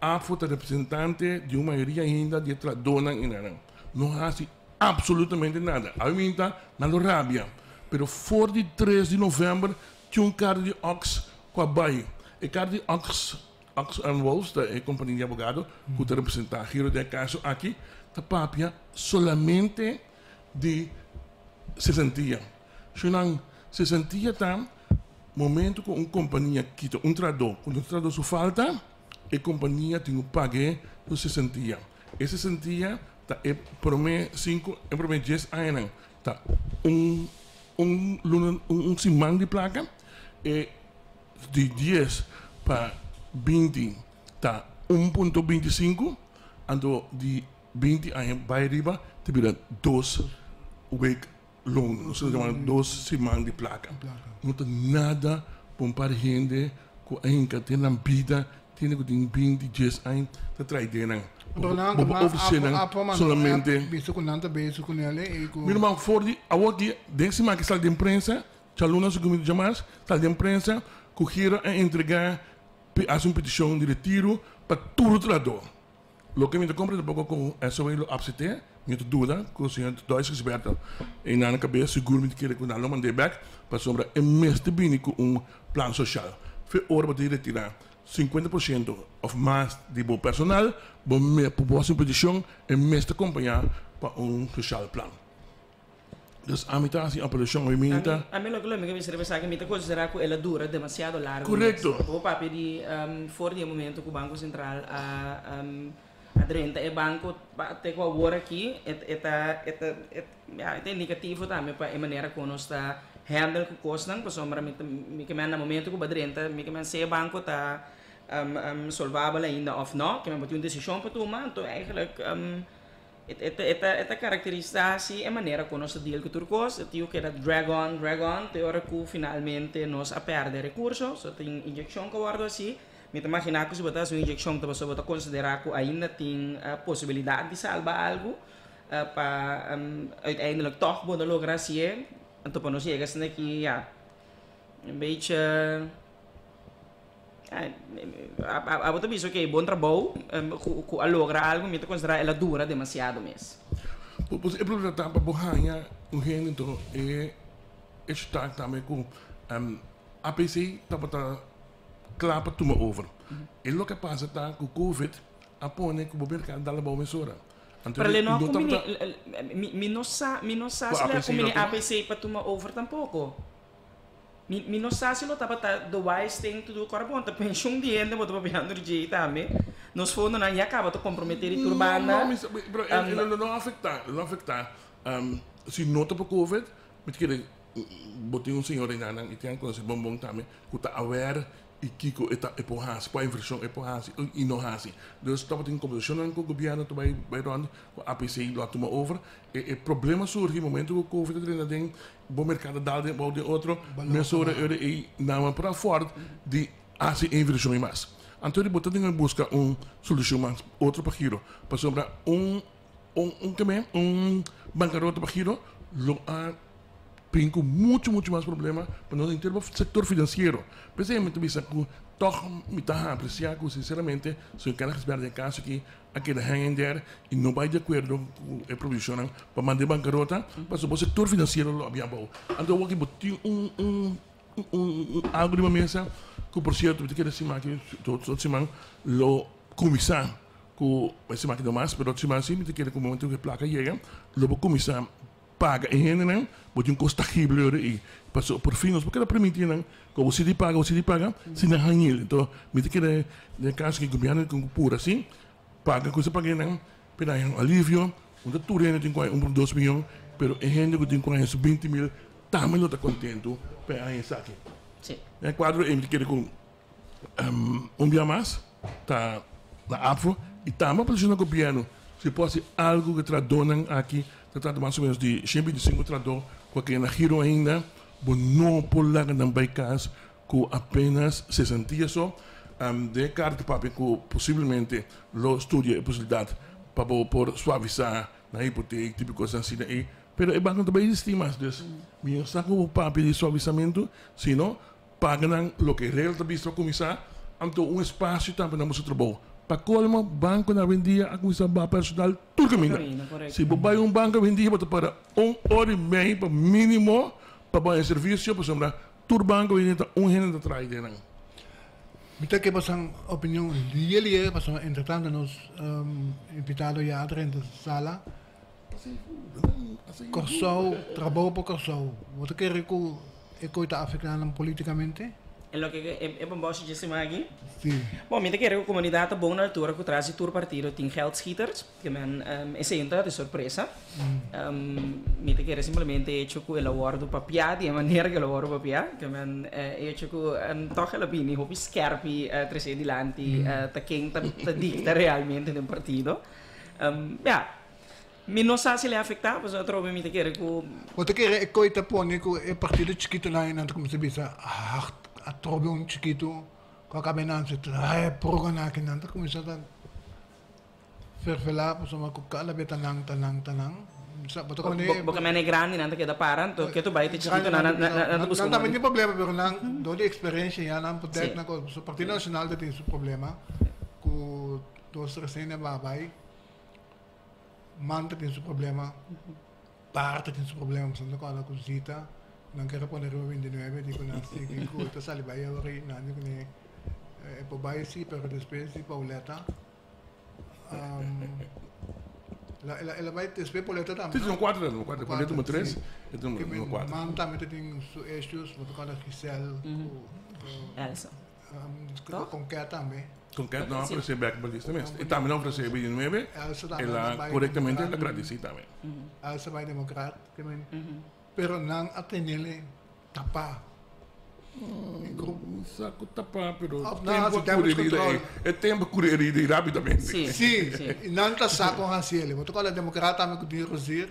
ABVO ta representante di un mayoria ainda di e trahadónan i nan no hasi absolutamente nada. Awe minta nan lo rabia, pero for di tres di novèmber tin un karta di Ox ku a bai. E karta di Ox, Ox and Wolfs ta e kompania di abogado ku ta representá Giro den e kaso aki, ta papia solamente di sesentia. Shunan, sesentia ta momento ku un kompania kita un trahadó, ku un trahadó su falta, e kompania tin ku pag'é su sesentia. E sesentia ta e promé sinku, e promé dies añanan ta un un luna, un siman di plaka, e di dies pa 20 ta 1.25, anto di 20 aña bai riba ta bira dos week loan, nos ta yama dos siman di plaka. No ta nada pa un par di hende ku a hinka den nan bida, hende ku tin 20, 10 aña ta trae den nan. Bo por ofresé nan solamente. Mi ruman for di awor aki den siman ki sali den prensa, djaluna su kuminda djamars, sali den prensa ku gira a entrega hasi un petishon di retiro pa tur trahadó. Loke mi ta compra tampoco cu SOA lo apsete, mi ta duda cu señor Dois Gisberto e nan na cabes, sigur mi ta kere cu nan lo mand'e bek, pasobra e mester bini cu un plan social. Fe ora bo tin retira 50% of mas di bo personal, bo me por bo haci un peticion, e mester compaña pa un social plan. Dus ami ta hasi apelashon hoy mi ta. Ami loke lo mi ke bisa riba esaki, mi ta konsiderá ku el a dura demasiado largu mes. Korekto. Bo papia di for di e momento ku Banko Sentral a a drenta e banko te ku awor aki e ta e ta ya e ta indikativo tambe pa e manera ku nos ta handle ku kosnan pasobra mi ta mi ke men na momento ku bo a drenta mi ke men si e banko ta solvabel ainda òf no ke men bo tin un desishon pa tuma anto eigenlijk E ta karakterisá si e manera ku nos ta deal ku tur kos. E tiu keda drag on, drag on, te ora ku finalmente nos a pèrdè rekurso. So tin inyekshon ku a wòrdu hasí. Mi ta imaginá ku si bo ta hasi un inyekshon ta pasobra bo ta konsiderá ku ainda tin posibilidat di salba algu pa uiteindelijk tòg bo no logra hasié. Anto pa nos yega asina aki ya, un bechi. Abo ta bisa oke bon trabou ku a logra algu mi ta konsiderá el a dura demasiado mes. Pues e problema ta pa bo haña un hende anto e hecho ta tambe ku APC tabata kla pa tuma over. E loke a pasa ta ku covid a pone ku bo merkado dal abou mesora. Anto Pero le no a no tabata kumbini mi no sa mi no sa Ku si le a APC kumbini lo tuma? APC pa tuma over tampoko. Mi mi no sa si lo tabata the wise thing to do kor bon ta penshun di hende bo ta papiando di djei tambe. Nos fondonan ya kaba ta komprometé di tur banda. No, mi sa, pero e lo no afektá, lo no afektá. Si no ta pa covid, mi ta kere bo tin un señor einan i tin a konosé bon bon tambe ku ta aware i kiko e ta e por hasi, kua invershon e por hasi i no hasi. Dus tabatin kombersashonnan ku gobièrnu ta bai bai rònt ku APC lo a tuma over. E e problema surgi momento ku covid a drenta den Bo mercado dal den bou den otro, mesora ora ei nan a por afford di haci e inversion ei mas. Anto di bo ta tin busca un solucion mas otro pa giro, pasobra un un un keme un bancarota pa giro lo a bin cu mucho mucho mas problema pa nos henter bo sector financiero. P'esei mi ta bisa cu tog mi ta aprecia cu sinceramente señor Kenneth Gisbert den caso aki a keda hanging there y no bay di acuerdo cu e provisionnan pa manda e bancarota, pasobra bo sector financiero lo a bin abao. Anto awor ki bo tin un un un algo riba mesa cu por cierto mi ta kere siman aki otro siman lo cuminsa cu e siman aki no mas pero otro siman si mi ta kere cu momento cu e placa yega lo bo cuminsa Paga e hendenan, bo tin un kos tangible ora ei. Pasobra por fin nos por keda permití nan ku bo sigui paga, bo sigui paga, sin nan hañ'el. Enton, mi ta kere den e kaso ku e gobièrnu tin ku pura asin, paga ku sa paga nan, pa nan haña un alivio. No ta tur hende tin ku haña un por dos miyon, pero e hende ku tin ku haña su 20.000 tambe lo ta kontentu pa e haña esaki. Den e kuadro ei mi ta kere ku un bia mas ta na ABVO i tambe a presiona gobièrnu si por hasi algu ku e trahadónan aki. Ta trata mas o ménos di shen bintisinku trahadó ku a keda na giro ainda. Bo no por laga nan bai kas ku apenas sesantia so. Den e karta papia ku posiblemente lo studia e posibilidat pa bo por suavisá nan hipotek, tipo kosnan asina ei. Pero e banko no ta bai existí mas. Dus mi no sa ku bo papia di suavisamentu, sino paga nan loke regla ta bisa pa kuminsá, anto un espasio tambe na boso trabou. Pa kolmo, bankonan awendia a kuminsá baha personal tur kaminda. Si bo bai un banko awendia bo ta para un ora i mei pa mínimo pa bo haña servisio pasobra tur banko awendia ta un hende ta traha den nan. Mi ta ke pasan opinion lie lie pasobra entretanto nos invitado ya a drenta sala. Kòrsou, trabou pa Kòrsou. Bo ta kere ku e koi ta afektá nan politikamente? E loke e bombòshi dje siman aki? Sí. Bon, mi ta kere ku komunidat ta bon na altura ku tras di tur partido tin geldschieters. Ke men esei no ta di sorpresa. Mi ta kere simplemente e hecho ku el a wòrdu papiá di e manera ku el a wòrdu papiá. Ke men e hecho ku tòg el a bini hopi skèrpi tres'é dilanti ta ken ta dikta realmente den partido. Ya. Mi no sa si le afecta, pasobra atrobe mi ta kere cu. Bo ta kere e coy ta pone cu e partido chikitonan ei nan ta cuminsa bisa, ah, atrobe un chikito cu a caba e nan se trae proga aki nan ta cuminsa ta ferfela pasobra cu cada bes ta nan, ta nan, ta nan. Bo ta pone. Bo ke mene e grandinan ta keda para, anto ke tu bay te chikitonan nan ta busca un. Nan tambe tin problema, pero nan door di experiencia ya nan por dek nan cos. Pasobra Partido Nacional ta tin su problema cu dos tres hende a bay. Man ta tin su problema, Bar ta tin su problema, pasobra nan ta kòrda ku Zita nan kere pone riba bintinuebe di ku nan sigui ku e ta sali bai awor i nan di kuné e por bai si pero despues di Pauletta el a bai despues Pauletta tambe no? Si, son kuater, kuater, Pauletta numero tres, e numero kuater. Man tambe ta tin su issues, bo ta kòrda Giselle ku Elsa. Con tambe. Con no a ofrece bek balista mes. E tambe no a ofrece bi nuebe. El a correctamente el a gradici tambe. Elsa bai democrat. Pero nan a tenele tapa. Mi sa cu tapa pero tempo a curi herida ey. E tempo a curi herida ey rapidamente. Si, nan ta sa con haciele. Bo ta corda democrat tambe cu Dean Rozier.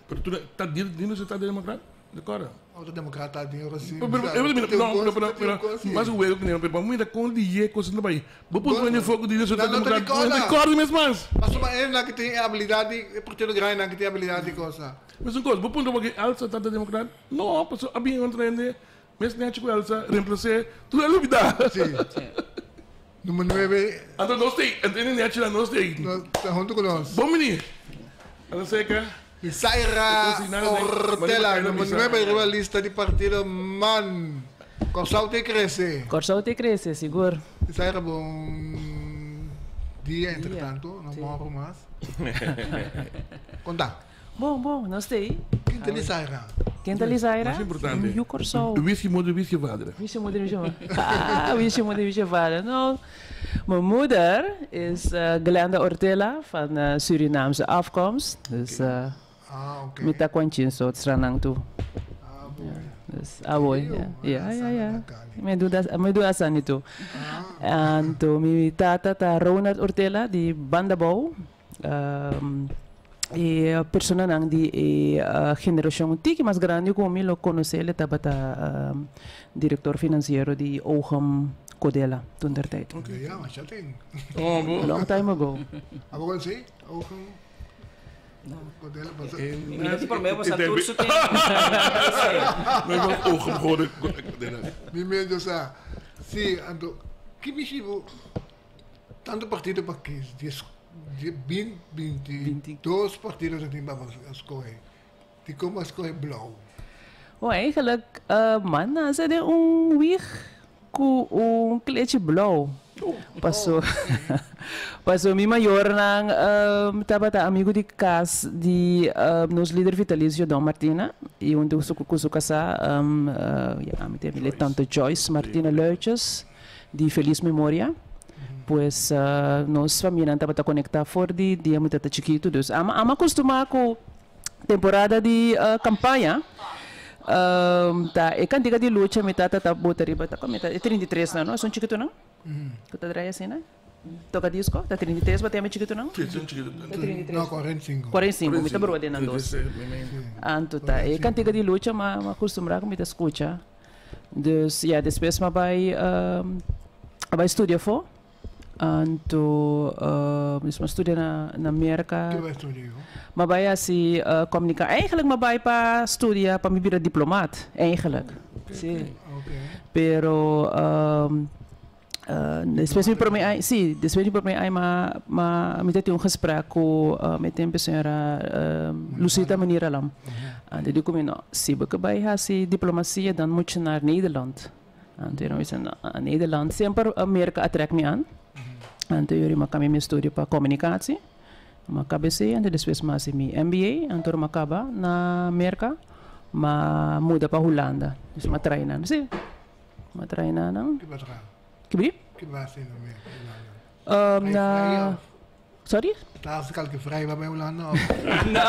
Pero tu ta Dean Rozier ta democrat? De kòrda. Otro demokrata den ora si. Pero pero pero pero mas un wego kune pero mira kon di ye kos ta bai. Bo por pone foco di Dios demokrata. No ta kòrda mes mas. Pasobra e nan ki tin e abilidat di e partido grandi nan ki tin e abilidat di kosa. Mes un kos bo puntra wak Elsa ta demokrat? No pasobra a bin otro hende mes nechi ku Elsa remplase tur a lubida. Si. Numero nuebe. Anto nos tei anto e nechi nan nos tei. Ta hunto ku nos. Bon bini. Anto seka. Isaira Ortela, numero nuebe riba lista di partido man. Kòrsou te krese. Kòrsou te krese, sigur. Isaira bon dia entretanto, no moro mas. Konta. Bon, bon, nos ta ei. Ken ta Lisaira? Ken ta Lisaira? Mas importante. Yu Kòrsou. Wis moeder, wis je vader? Wis je moeder, wis je vader? Ah, wis je moeder, wis je vader? No. Mijn moeder is Glenda Ortela van Surinaamse afkomst. Dus Ah, oké. mi ta kwanchin so sranang toe. Ah, boy. Dus awoy, ja. Ja, ja, ja. Mi doe dat, mi doe asani toe. Anto mi tata ta Ronald Ortela di Bandabou. E personanan di e generashon un tiki mas grandi ku mi lo konosé, el tabata direktor finansiero di Ogham Codela toen der tijd. Ya, masha tin. Long time ago. Abo konosé Ogham Codela? Mi ta di promé boso a tur su tempu. Ogham Codela. Mi medio sa. Si, anto ki mishi bo Tanto partido pa kies, dies, die, binti, dos partido ta tin pa a skohe. Dikon bo a skohe blou? Bon, eigenlijk man nase den un wieg ku un klechi blou. Paso, paso mi mayornan tabata amigu di kas di nos lider vitalicio Don Martina i huntu ku su kasá, ya ami ta yam'e tante Joyce Martina Luitjes. Di felis memoria. Pues nos famianan tabata conecta for di dia mi tata chikitu. Dus ama ama acostuma cu temporada di campaña. Ta e kantika di lucha mi tata ta bota riba ta kome ta e 33 nan no esun chikitonan ku ta draai asina toka disko ta 33 bo tema chikitonan? Si esun chikitonan. Ta 33. No, 45. 45 mi ta brua den nan dos. Anto ta e kantika di lucha mi a kustumbrá ku mi ta skucha dus ya despues mi a bai a bai studia afó. Anto dus m'a studia na na Merka. Kiko bai studia yo? M'a bai hasi komunika. Eigenlijk m'a bai pa studia pa mi bira diplomaat, eigenlijk. Si. Pero despues mi prome aña, si, despues mi prome aña m'a m'a mi ta tin un gesprek ku e tempo señora Lucita Muniralam. Anto e di ku mi no, si bo ke bai hasi diplomasia dan moet je naar Nederland. Anto mi bisa no, Nederland semper Merka a trek mi an. Anto yori mi a kambia mi estudio pa komunikatie. Mi a kaba esei, anto despues mi a hasi mi MBA, anto mi a kaba na Merka, mi a muda pa Hulanda. Dus mi a trae nan, si, mi a trae nan. Ki bo a traha? Ki bi? Ki bo a hasi na Merka, Hulanda? Na, sorry? Ta hasi kalke vrij bo a bai Hulanda of? No!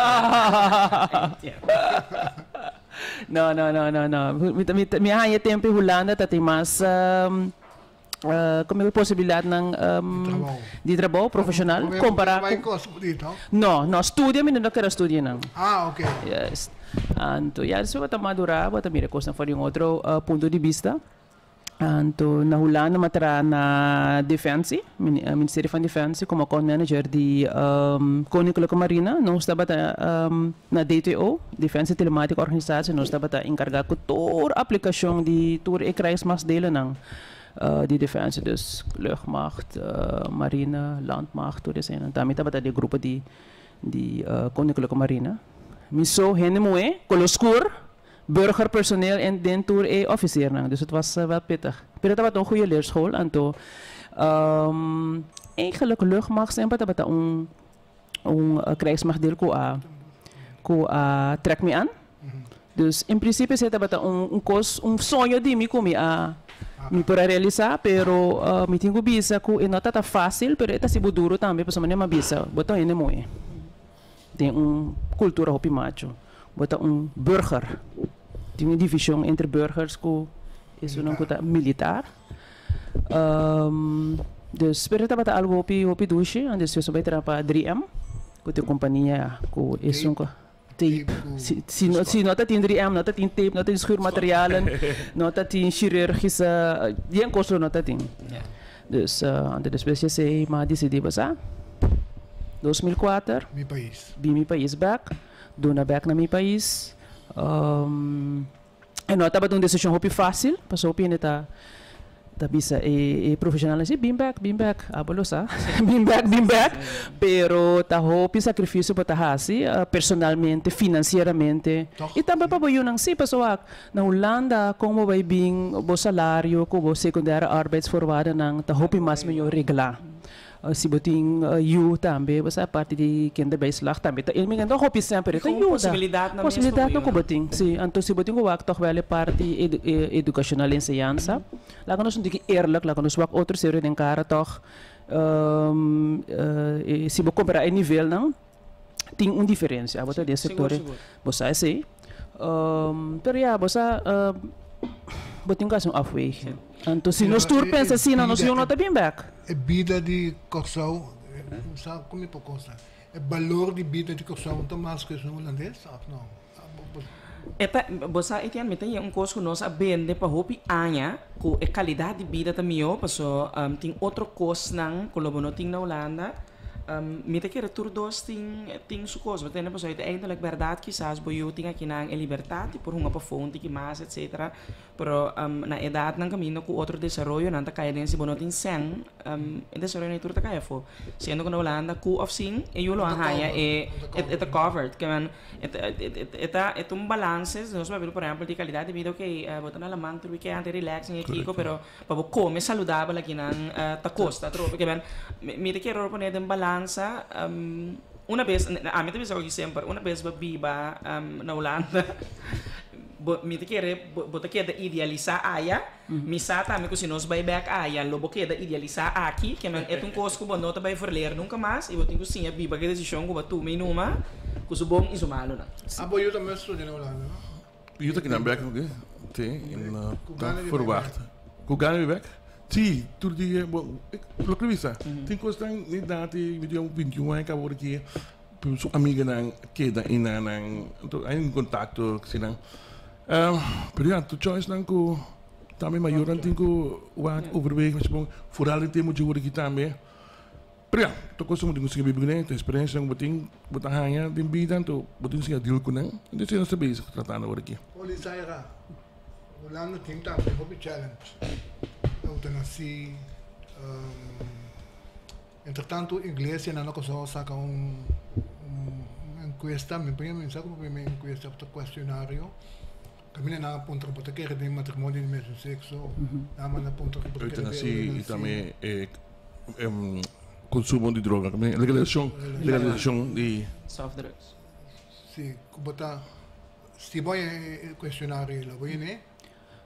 No, no, no, no, no. Mi ta, mi ta, mi a haña tempu in Hulanda ta tin mas como posibilidadnan di trabou profesional compara cu. No, no, studia mi no kere studia nan. Ah, ok. Juist. Anto ya despues bo ta madura, bo ta mira e cosnan for di un otro punto di bista. Anto na Hulanda mi a traha na Defensie, Ministerio van Defensie, como account manager di Koninklijke Marine. Nos tabata na DTO, Defensie Telematica Organisatie, nos tabata encarga cu tur aplicacion di tur e krijgsmachtsdelennan di Defensie, dus luchtmacht, marine, landmacht, tur eseinan. Tambe tabata den grupo di Koninklijke Marine. Mi so hende muhe, color scur. Burgerpersoneel en den tur e officiernan. Dus het was wel pittig. Pero tabata un goeie leerschool. Anto eigenlijk luchtmacht semper tabata un un krijgsmachtdeel ku a ku a trek mi an. Dus in principio esei tabata un un kos un soño di mi ku mi a mi por a realisa pero mi tin ku bisa ku e no tabata facil pero e ta hasi bo duro tambe pasobra manera mi a bisa bo ta un hende moe. Den un cultura hopi macho. Bo ta un burger. Tin un division entre burgers cu esunnan cu ta militar. Dus, pero tabata algo hopi, hopi dushi. En despues mi bai traha pa 3M, cu ta e compania cu esun cu tape. Si, si no, si no ta tin 3M, no ta tin tape, no ta tin schuurmaterialen, no ta tin chirurgische, bien cos lo no ta tin. Dus, anto despues di esey mi a dicidi basa. 2004. Mi pais. Bin mi pais bek, duna bek na mi pais. E no tabata un desishon hopi fásil, pasobra hopi hende ta ta bisa e e profeshonalnan si bin bek, bin bek, abo lo sa, bin bek, bin bek, pero ta hopi sakrifisio bo ta hasi personalmente, finansieramente i tambe pa bo yunan. Si, pasobra wak, na Hulanda kon bo bai bin bo salario ku bo secundaire arbeidsvoorwaardennan ta hopi mas mihó reglá. Si bo tin yu tambe, bo sa parti di kinderbijslag tambe ta mi ta hopi semper e ta Kon yuda. posibilidatnan mes ku bo Posibilidatnan ku yunan. bo tin, si. Anto si bo tin ku wak tòg wèl e parti edukashonal enseñansa, laga nos un tiki eerlijk, laga nos wak otro serio den kara tòg si bo kompará e nivelnan tin un diferensia. Abo ta den Sigur, sektor sigur. bo sa esei. Pero ya, bo sa bo tin ku hasi un afweging. Anto si nos tur pensa asina nos yu no ta bin bèk. E bida di Kòrsou, sa kon mi por kosa? E balor di bida di Kòrsou ta mas ku esun hulandes òf no? E ta, bo sa Etienne, mi ta hia un kos ku nos a bende pa hopi aña ku e kalidat di bida ta mihó paso tin otro kosnan ku lo bo no tin na Hulanda. Mi ta kere tur dos tin tin su kos. Bo tende pasobra uiteindelijk bèrdat kisas bo yu tin akinan e libertat di por hunga pafó un tiki mas etcetera. Pero na edatnan kaminda ku otro desaroyonan ta kaya den si bo no tin sèn e desaroyonan tur ta kaya afó. Siendo ku na Hulanda ku òf sin e yu lo a haña e e ta covered. Ke men e ta e ta e ta un balanse nos papia por ehèmpel di kalidat di bida okey bo ta na laman tur wikènt e relax en e kiko pero pa bo kome saludabel akinan ta kosta atrobe. Ke men mi ta kere pone den balansa una bes ami ta bisa oki semper una bes bo biba na Hulanda Bo, mi ta kere bo, bo ta keda idealisá aya. Mi sa tambe ku si nos bai bèk aya, lo bo keda idealisá aki. Ke men e ta un kos ku bo no ta bai verleer nunka mas i bo tin ku siña biba ku e desishon ku bo a tuma i numa ku su bon i su malunan. Abo yu tambe a studia na Hulanda, no? Yu ta kinan bek oké. Sí, en ta verwacht. Ku gana di bek? Sí, tur dia, bo, loke mi bisa, tin kosnan ni dati, mi tin un 21 aña kaba ora ki su amiganan keda i nan nan, anto hay un kontakto asina. Pero ya, tur choicenan ku tambe mayornan tin ku wak overwegen, foral den tempu dje ora ki tambe. Pero ya, tur kos ku bo tin ku siña biba kuné, tur eksperensianan ku bo tin, bo ta haña den bida, anto bo tin ku siña deal ku nan. Entonces nos ta bezig tratando awor aki. Olizaira, Hulanda tin tambe hopi challenge. Eutanasie, entretanto iglesianan na Kòrsou a saka un enkuesta, mi prima mi sa ku prima enkuesta òf ta kuestionario, kaminda nan a puntra bo ta kere den matrimonio di mesun sekso, nan a manda puntra ku bo ta kere den Eutanasie i tambe e consumo di droga, legalisacion, legalisacion di. Soft drugs. Si, ku bo ta, si bo haña e cuestionario lo bo yene?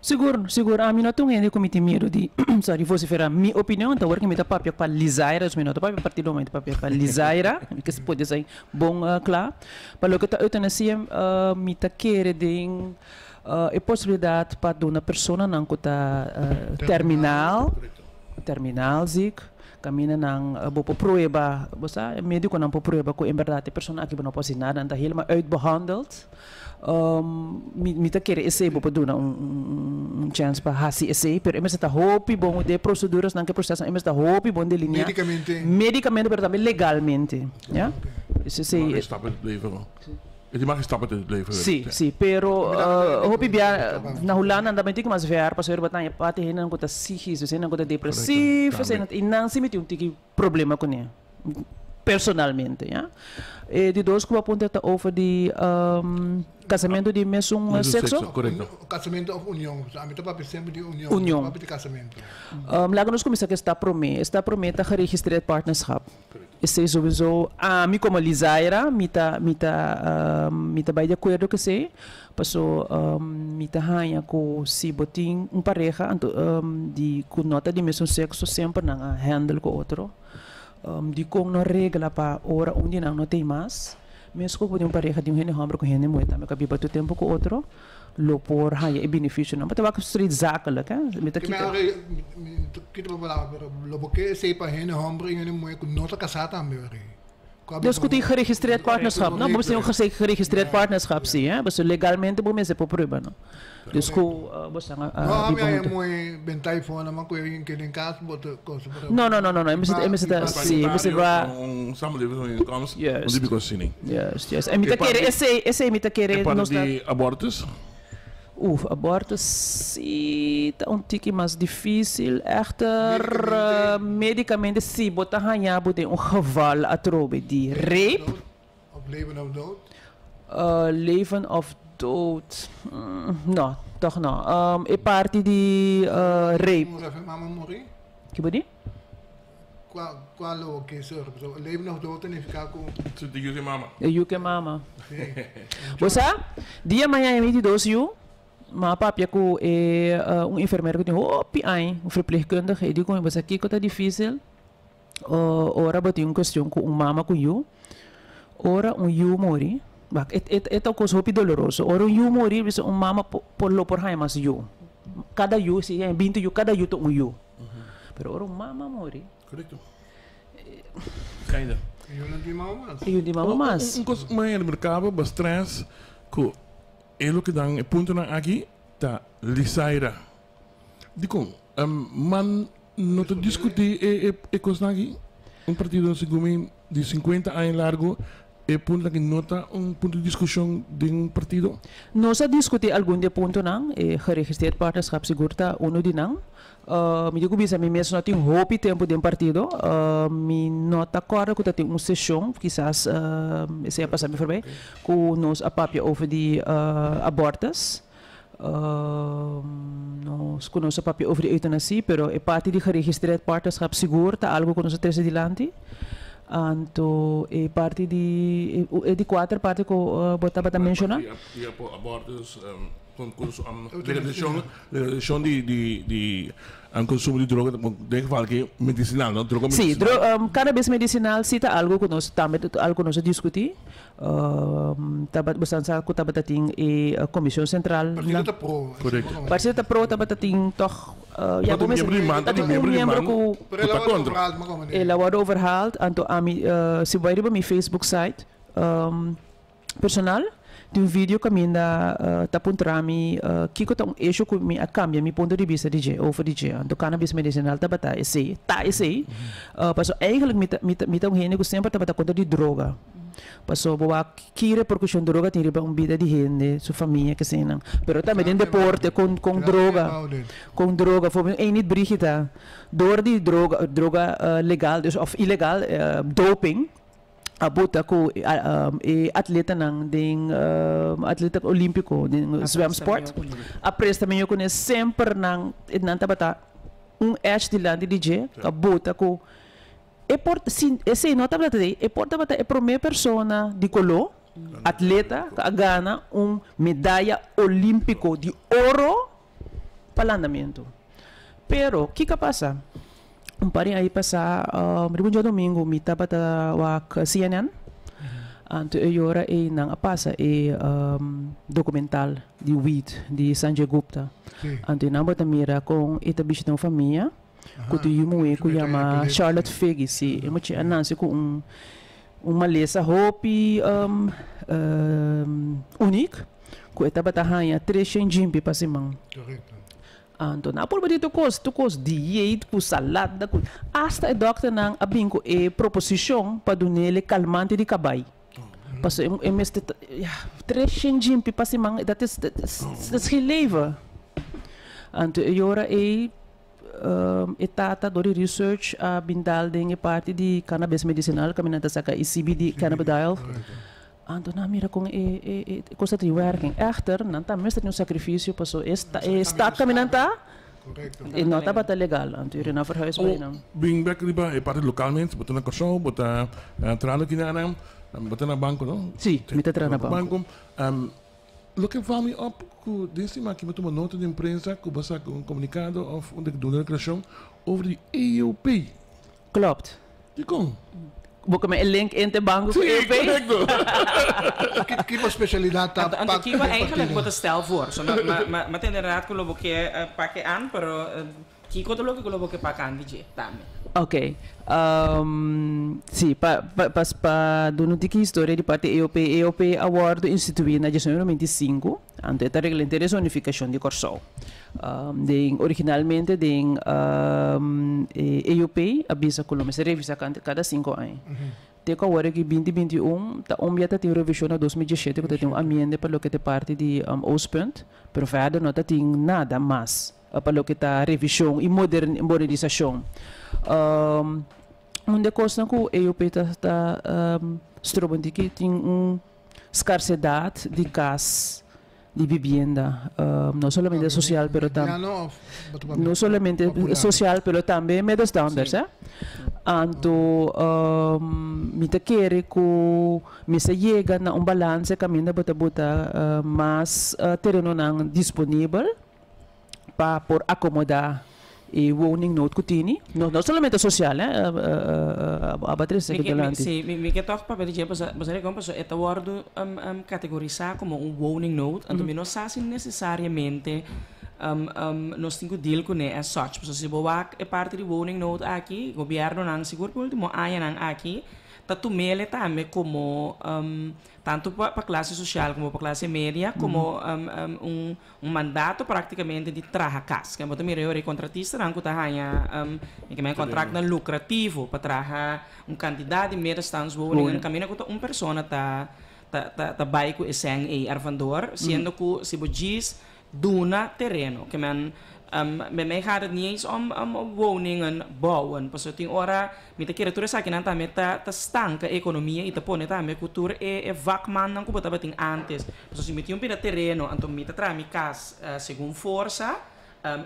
Sigur, sigur, ami no ta un hende ku mi tin miedu di, sorry, vocifera mi opinion, ta wor ku mi ta papia pa Lizaira, dus mi no ta papia pa partido, mi ta papia pa Lizaira, mi ke pone esei bon kla. Pa loke ta eutanasia, mi ta kere den e posibilidat pa duna personanan ku ta terminal, terminaal ziek, kaminda nan bo por prueba, bo sa, e medikonan por prueba ku en bèrdat e persona aki bo no por hasi nada, nan ta helemaal uitbehandeld. Mi mi ta kere esei bo por duna un un chèns pa hasi esei, pero e mester ta hopi bon den e prosedurasnan ku e prosesonan e mester ta hopi bon delineá. Medikamente. Medikamente pero tambe legalmente, ya. Esei. E tin mas stappen te leveren. Sí, sí, pero hopi bia na Hulanda nan ta menti ku mas ver pasobra bo ta haña parti hendenan ku ta psíkis, dus hendenan ku ta depresief, i nan si miti un tiki problema kuné personalmente, ya. E di dos ku bo a puntra ta over di kasamentu di mesun sekso. Korekto. Kasamentu òf union, ami ta papia semper di union, Union. no papia di kasamentu. Laga nos kuminsá ku e stap promé. E stap promé ta geregistreerd partnerschap. Esei souiso ami komo Lizaira mi ta mi ta mi ta bai di akuerdo ku esei paso mi ta haña ku si bo tin un pareha anto di ku no ta di mesun sekso semper nan a handle ku otro dikon no regla pa ora un di nan no tei mas meskos ku bo tin un pareha di un hende hòmber ku hende muhé tambe ku a biba tur tempu ku otro. Lo por haya e beneficionan. Bo ta wak street zakelijk, hè. Mi ta kita. Mi ta kita bo palabra, pero lo bo ke esei pa hende homber i hende muher ku no ta kasá tambe, ori. Dus ku tin geregistreerd partnerschap, no? Bo mester tin un geregistreerd partnerschap, si, hè. Pasobra legalmente bo mester por prueba, no? Dus ku bo stan a No, ami a e muher benta i for, nan ku e keda den kas, bo ta kosa, pero. No, no, no, no, no. E mester, e mester ta, si, e mester ba. Un samenlevingsovereenkomst, un típico asina. Juist, juist. En mi ta kere esei, esei mi ta kere E parti nos ta. di abortus? Oef, abortus si ta un tiki mas difícil. Echter, medicamente si bo ta haña bo den un geval atrobe di rape. Of leven of dood? Leven of dood, no, toch no. E parti di rape. Mama muri? Ki bo di? Kua kua lo ke ser? Pasobra leven of dood ta nifiká ku. Su di yu ke mama. E yu ke mama. Bo sa, dia maña e 22 yu, m'a papia ku e un enfermero ku tin hopi aña, un verpleegkundige, e di ku mi, bo sa kiko ta difísil ora bo tin un kuestion ku un mama ku yu? Ora un yu muri, wak, e e ta un kos hopi doloroso, ora un yu muri, bisa un mama por lo por haña mas yu. Kada yu, si e binti yu, kada yu ta un yu. Pero ora un mama muri. Correcto. Kinda. E yu no tin mama mas. E yu no tin mama mas. Un cos mas remarcabel pa stress cu e loke dan e puntonan aki ta Lisaira. Dicon man no ta discuti e cosnan aki? Un partido segun mi di 50 aña largo E punto aki no ta un punto di discusion den un partido? Nos a discuti algun di e puntonan, e geregistreerd partnerschap sigur ta uno di nan. Mi tin cu bisa mi mes no tin hopi tempo den partido, mi no ta corda cu ta tin un sesion, kisas esey a pasa mi forbij, cu nos a papia over di abortus. Nos cu nos a papia over di euthanasie, pero e parti di geregistreerd partnerschap sigur ta algo cu nos a trece dilanti. Anto e parti di, e di cuater parti cu bo tabata menciona. Di abortus. Legalisacion, legalisacion di, di, di um, consumo di droga, den geval cu medicinal, no? Droga Sí, medicinal. Cannabis medicinal sí ta algo cu nos tambe algo cu nos a discuti. Tabat bosan sa cu tabata tin e comision central. Partido ta pro. Correcto. Partido ta pro, tabata tin toch ja, Tabatin miembro di man, tabatin tabatin un miembro di miembro man cu Pero cu el a ta wordo contra. overhaald, maar como El a wordo overhaald, anto ami si bo bay riba mi Facebook site personal, tin un video caminda ta puntra mi kico ta un hecho cu mi a cambia mi punto di bista di dje, over di dje. Anto cannabis medicinal tabata esey, ta esey. Pasobra eigenlijk mi ta, mi ta, mi ta un hende cu semper tabata contra di droga. Pasobra bo wak ki repercusion droga tin riba un bida di hende, su famia, kesenan. Pero tambe den deporte con, con droga, con droga. Voorbeeld Enid Brigitha, door di droga, droga legal dus of ilegal, doping, a bota ku e atletanan den atleta olímpiko den zwemsport a presta medio kuné semper nan nan tabata un edge dilanti di dje a bota ku e por si esei no tabata ei e por tabata e promé persona di koló atleta ku a gana un medaya olímpiko di oro pa landamentu pero kiko a pasa? Un par di aña pasá, riba un djadumingu mi tabata wak CNN. Anto e yora ei nan a pasa e documental di weed di Sanjay Gupta. Anto nan bo ta mira kon e ta bishita un famia ku tin yu muhé ku yama Charlotte Figgy. Si, e mucha a nase ku un un malesa hopi unik ku e tabata haña tres shen djimpi pa siman. Anto nan a purba di tur kos, tur kos, dieet ku salada ku asta e dòkternan a bin ku e proposishon pa dun'el e kalmante di kabai. Pasobra e mester ta, ya, tres shen djimpi pa siman, dat is, dat is, dat is geen leven. Anto e ora ei e tata dor di research a bin dal den e parti di cannabis medicinal kaminda nan ta saka e CBD, cannabidiol. Anto nan mira kon e e e kos ta tin werking. Echter, nan tambe mester tin un sakrifisio paso e sta e stad kaminda nan ta e no tabata legal. Anto yori nan verhuis bai nan. Bin bek riba e parti lokalmente, bo ta na Kòrsou, bo ta trahando kinanan, bo ta na banko no? Si, mi ta traha na banko. Loke val mi op ku den siman aki mi a tuma nota den prensa ku bo a saka un komunikado òf un deklarashon over di EOP. Klopt. Dikon? Bo ke men e link entre banko ku Sí, EOP? korekto. Ki bo spesialidat ta Anto pa kiko den eigenlijk partido? bo ta stel voor? So ma ma ma ma ta inderdaad ku lo bo ke pak e an, pero kiko ta loke ku lo bo ke pak an di dje tambe? Oké. Sí, pa pa pa pa duna un tiki historia di parti EOP. EOP a wòrdu instituí na diesnuebe noventa i sinku. Anto e ta regla henter e zonifikashon di Kòrsou. Den originalmente den e EUP a bisa ku lo mester revisá kada sinku aña. Te ku awor aki binti 21 ta un bia ta tin revishon na 2017 ku ta tin un amiende pa loke ta e parti di Oostpunt, pero verder no ta tin nada mas pa loke ta revishon i modernisashon. Un di e kosnan ku EUP ta stroba di tin un Scarsedad di cas, di bibienda, no solamente social pero tam, no solamente social pero tambe middenstanders hè. Anto mi ta kere cu mester yega na un balance caminda bo ta buta mas terenonan disponibel. Pa por acomoda e woningnood cu tini, no no solamente social hè, aba trece Mi ke, mi, delante. si, mi, mi ke tòg papia di dje, pasobra, bo sa dikon? Pasobra e ta wòrdu kategorisá komo un woningnood, anto mi no sa si nesesariamente nos tin ku deal kuné as such. Pasobra si bo wak e parti di woningnood aki, gobièrnunan sigur pa último añanan aki ta tum'el tambe komo tantu pa pa klase sosial komo pa klase media komo un Un mandato práktikamente di traha kas. Ken bo ta mira e ora e kontratistanan ku ta haña mi ke men kontraktnan lukrativo pa traha un kantidat di middenstandswoningen kaminda ku ta un persona ta ta ta bai ku e sèn ei ervandor siendo ku si bo djis duna tereno ke men bij mij gaat het niet eens om om woningen bouwen pasobra tin ora Mi ta kere tur esakinan tambe ta ta stanka e ekonomia i ta pone tambe ku tur e e vakmannan ku bo tabatin ántes. Pasobra si mi tin un pida tereno anto mi ta traha mi kas segun forsa,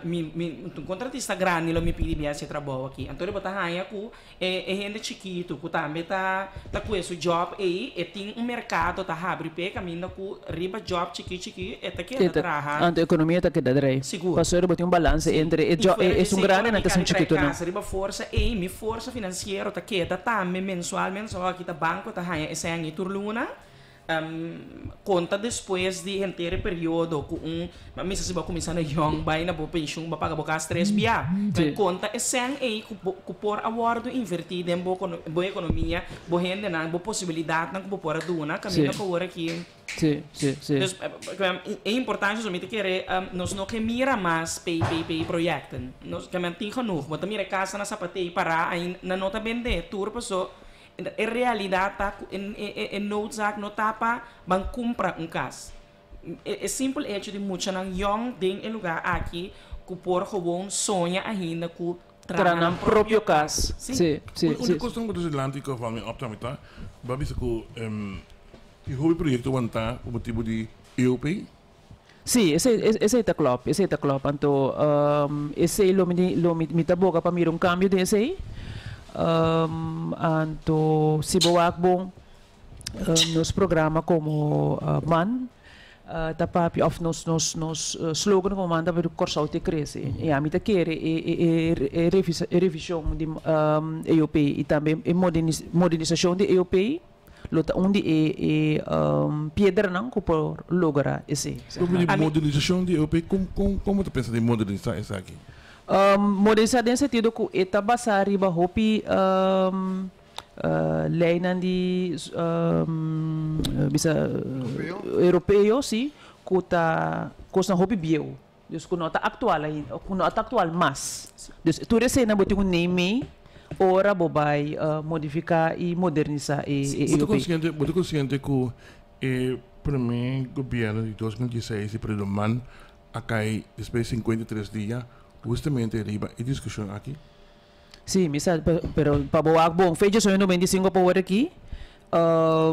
Mi un kontratista grandi lo mi pidi mi hasi e trabou aki. Anto bo ta haña ku e hende chikitu ku tambe ta kue su job ei, e tin un merkado ta habri p'e kaminda ku riba job chiki chiki e ta keda traha. Anto ekonomia ta keda drei. Sigur. Pasobra bo tin un balanse entre e job, e esun grandi nan ku esun chikitunan. Riba forsa ei, mi forsa finansiero ta keda tambe mensualmente, so aki ta banko ta haña esei tur luna. Konta despues di henter e periodo ku un a misa si bo a kuminsá na yòn bai na bo penshun bo a paga bo kas tres bia. Men konta e sèn ei ku bo ku por a wòrdu invertí den bo bo ekonomia, bo hendenan, bo posibilidatnan ku bo por a duna kaminda ku awor aki. Dus e importansha so mi ta kere nos no ke mira mas PPP projecten. Nos ke men tin genoeg. Bo ta mira e kasa na Zapatei pará ainda nan no ta bendé tur paso E realidat ta ku e noodzaak no ta pa ban kumpra un kas. E simpel hecho di muchanan yòn den e lugá aki ku por gewoon soña ainda ku traha nan propio kas. Sí. Un kos ku ta dilanti ku a val mi op tambe ta, bo a bisa ku tin hopi proyekto wantá pa motibu di EOP. Sí, esei esei ta klòp, esei ta klòp. Anto esei lo mi lo mi mi ta boga pa mira un kambio den esei. Anto si bo wak bon nos programa komo man ta papia òf nos nos nos slogan komo man ta papia Kòrsou te krese. I ami ta kere e e e e revishon di EOP i tambe e modernisashon di EOP. Lo ta un di e e piedranan ku por logra esei. Loke di modernisashon di EOP, kon kon kon bo ta pensa di modernisá esaki? Modernisá den sentido ku e ta basá riba hopi leinan di bisa europeo si ku ta kosnan hopi bieu. Dus ku no ta aktual ainda, ku no ta aktual mas. Dus tur eseinan bo tin ku neem mee ora bo bai modifiká i modernisá e Bo ta EOP. konsiente, bo ta konsiente ku e promé gobièrnu di 2016 di Pedro Man a kai despues di 53 dia hustamente riba e diskushon aki? Sí, mi sa, pero pa bo wak bon, fecha soño 95 pa wor aki,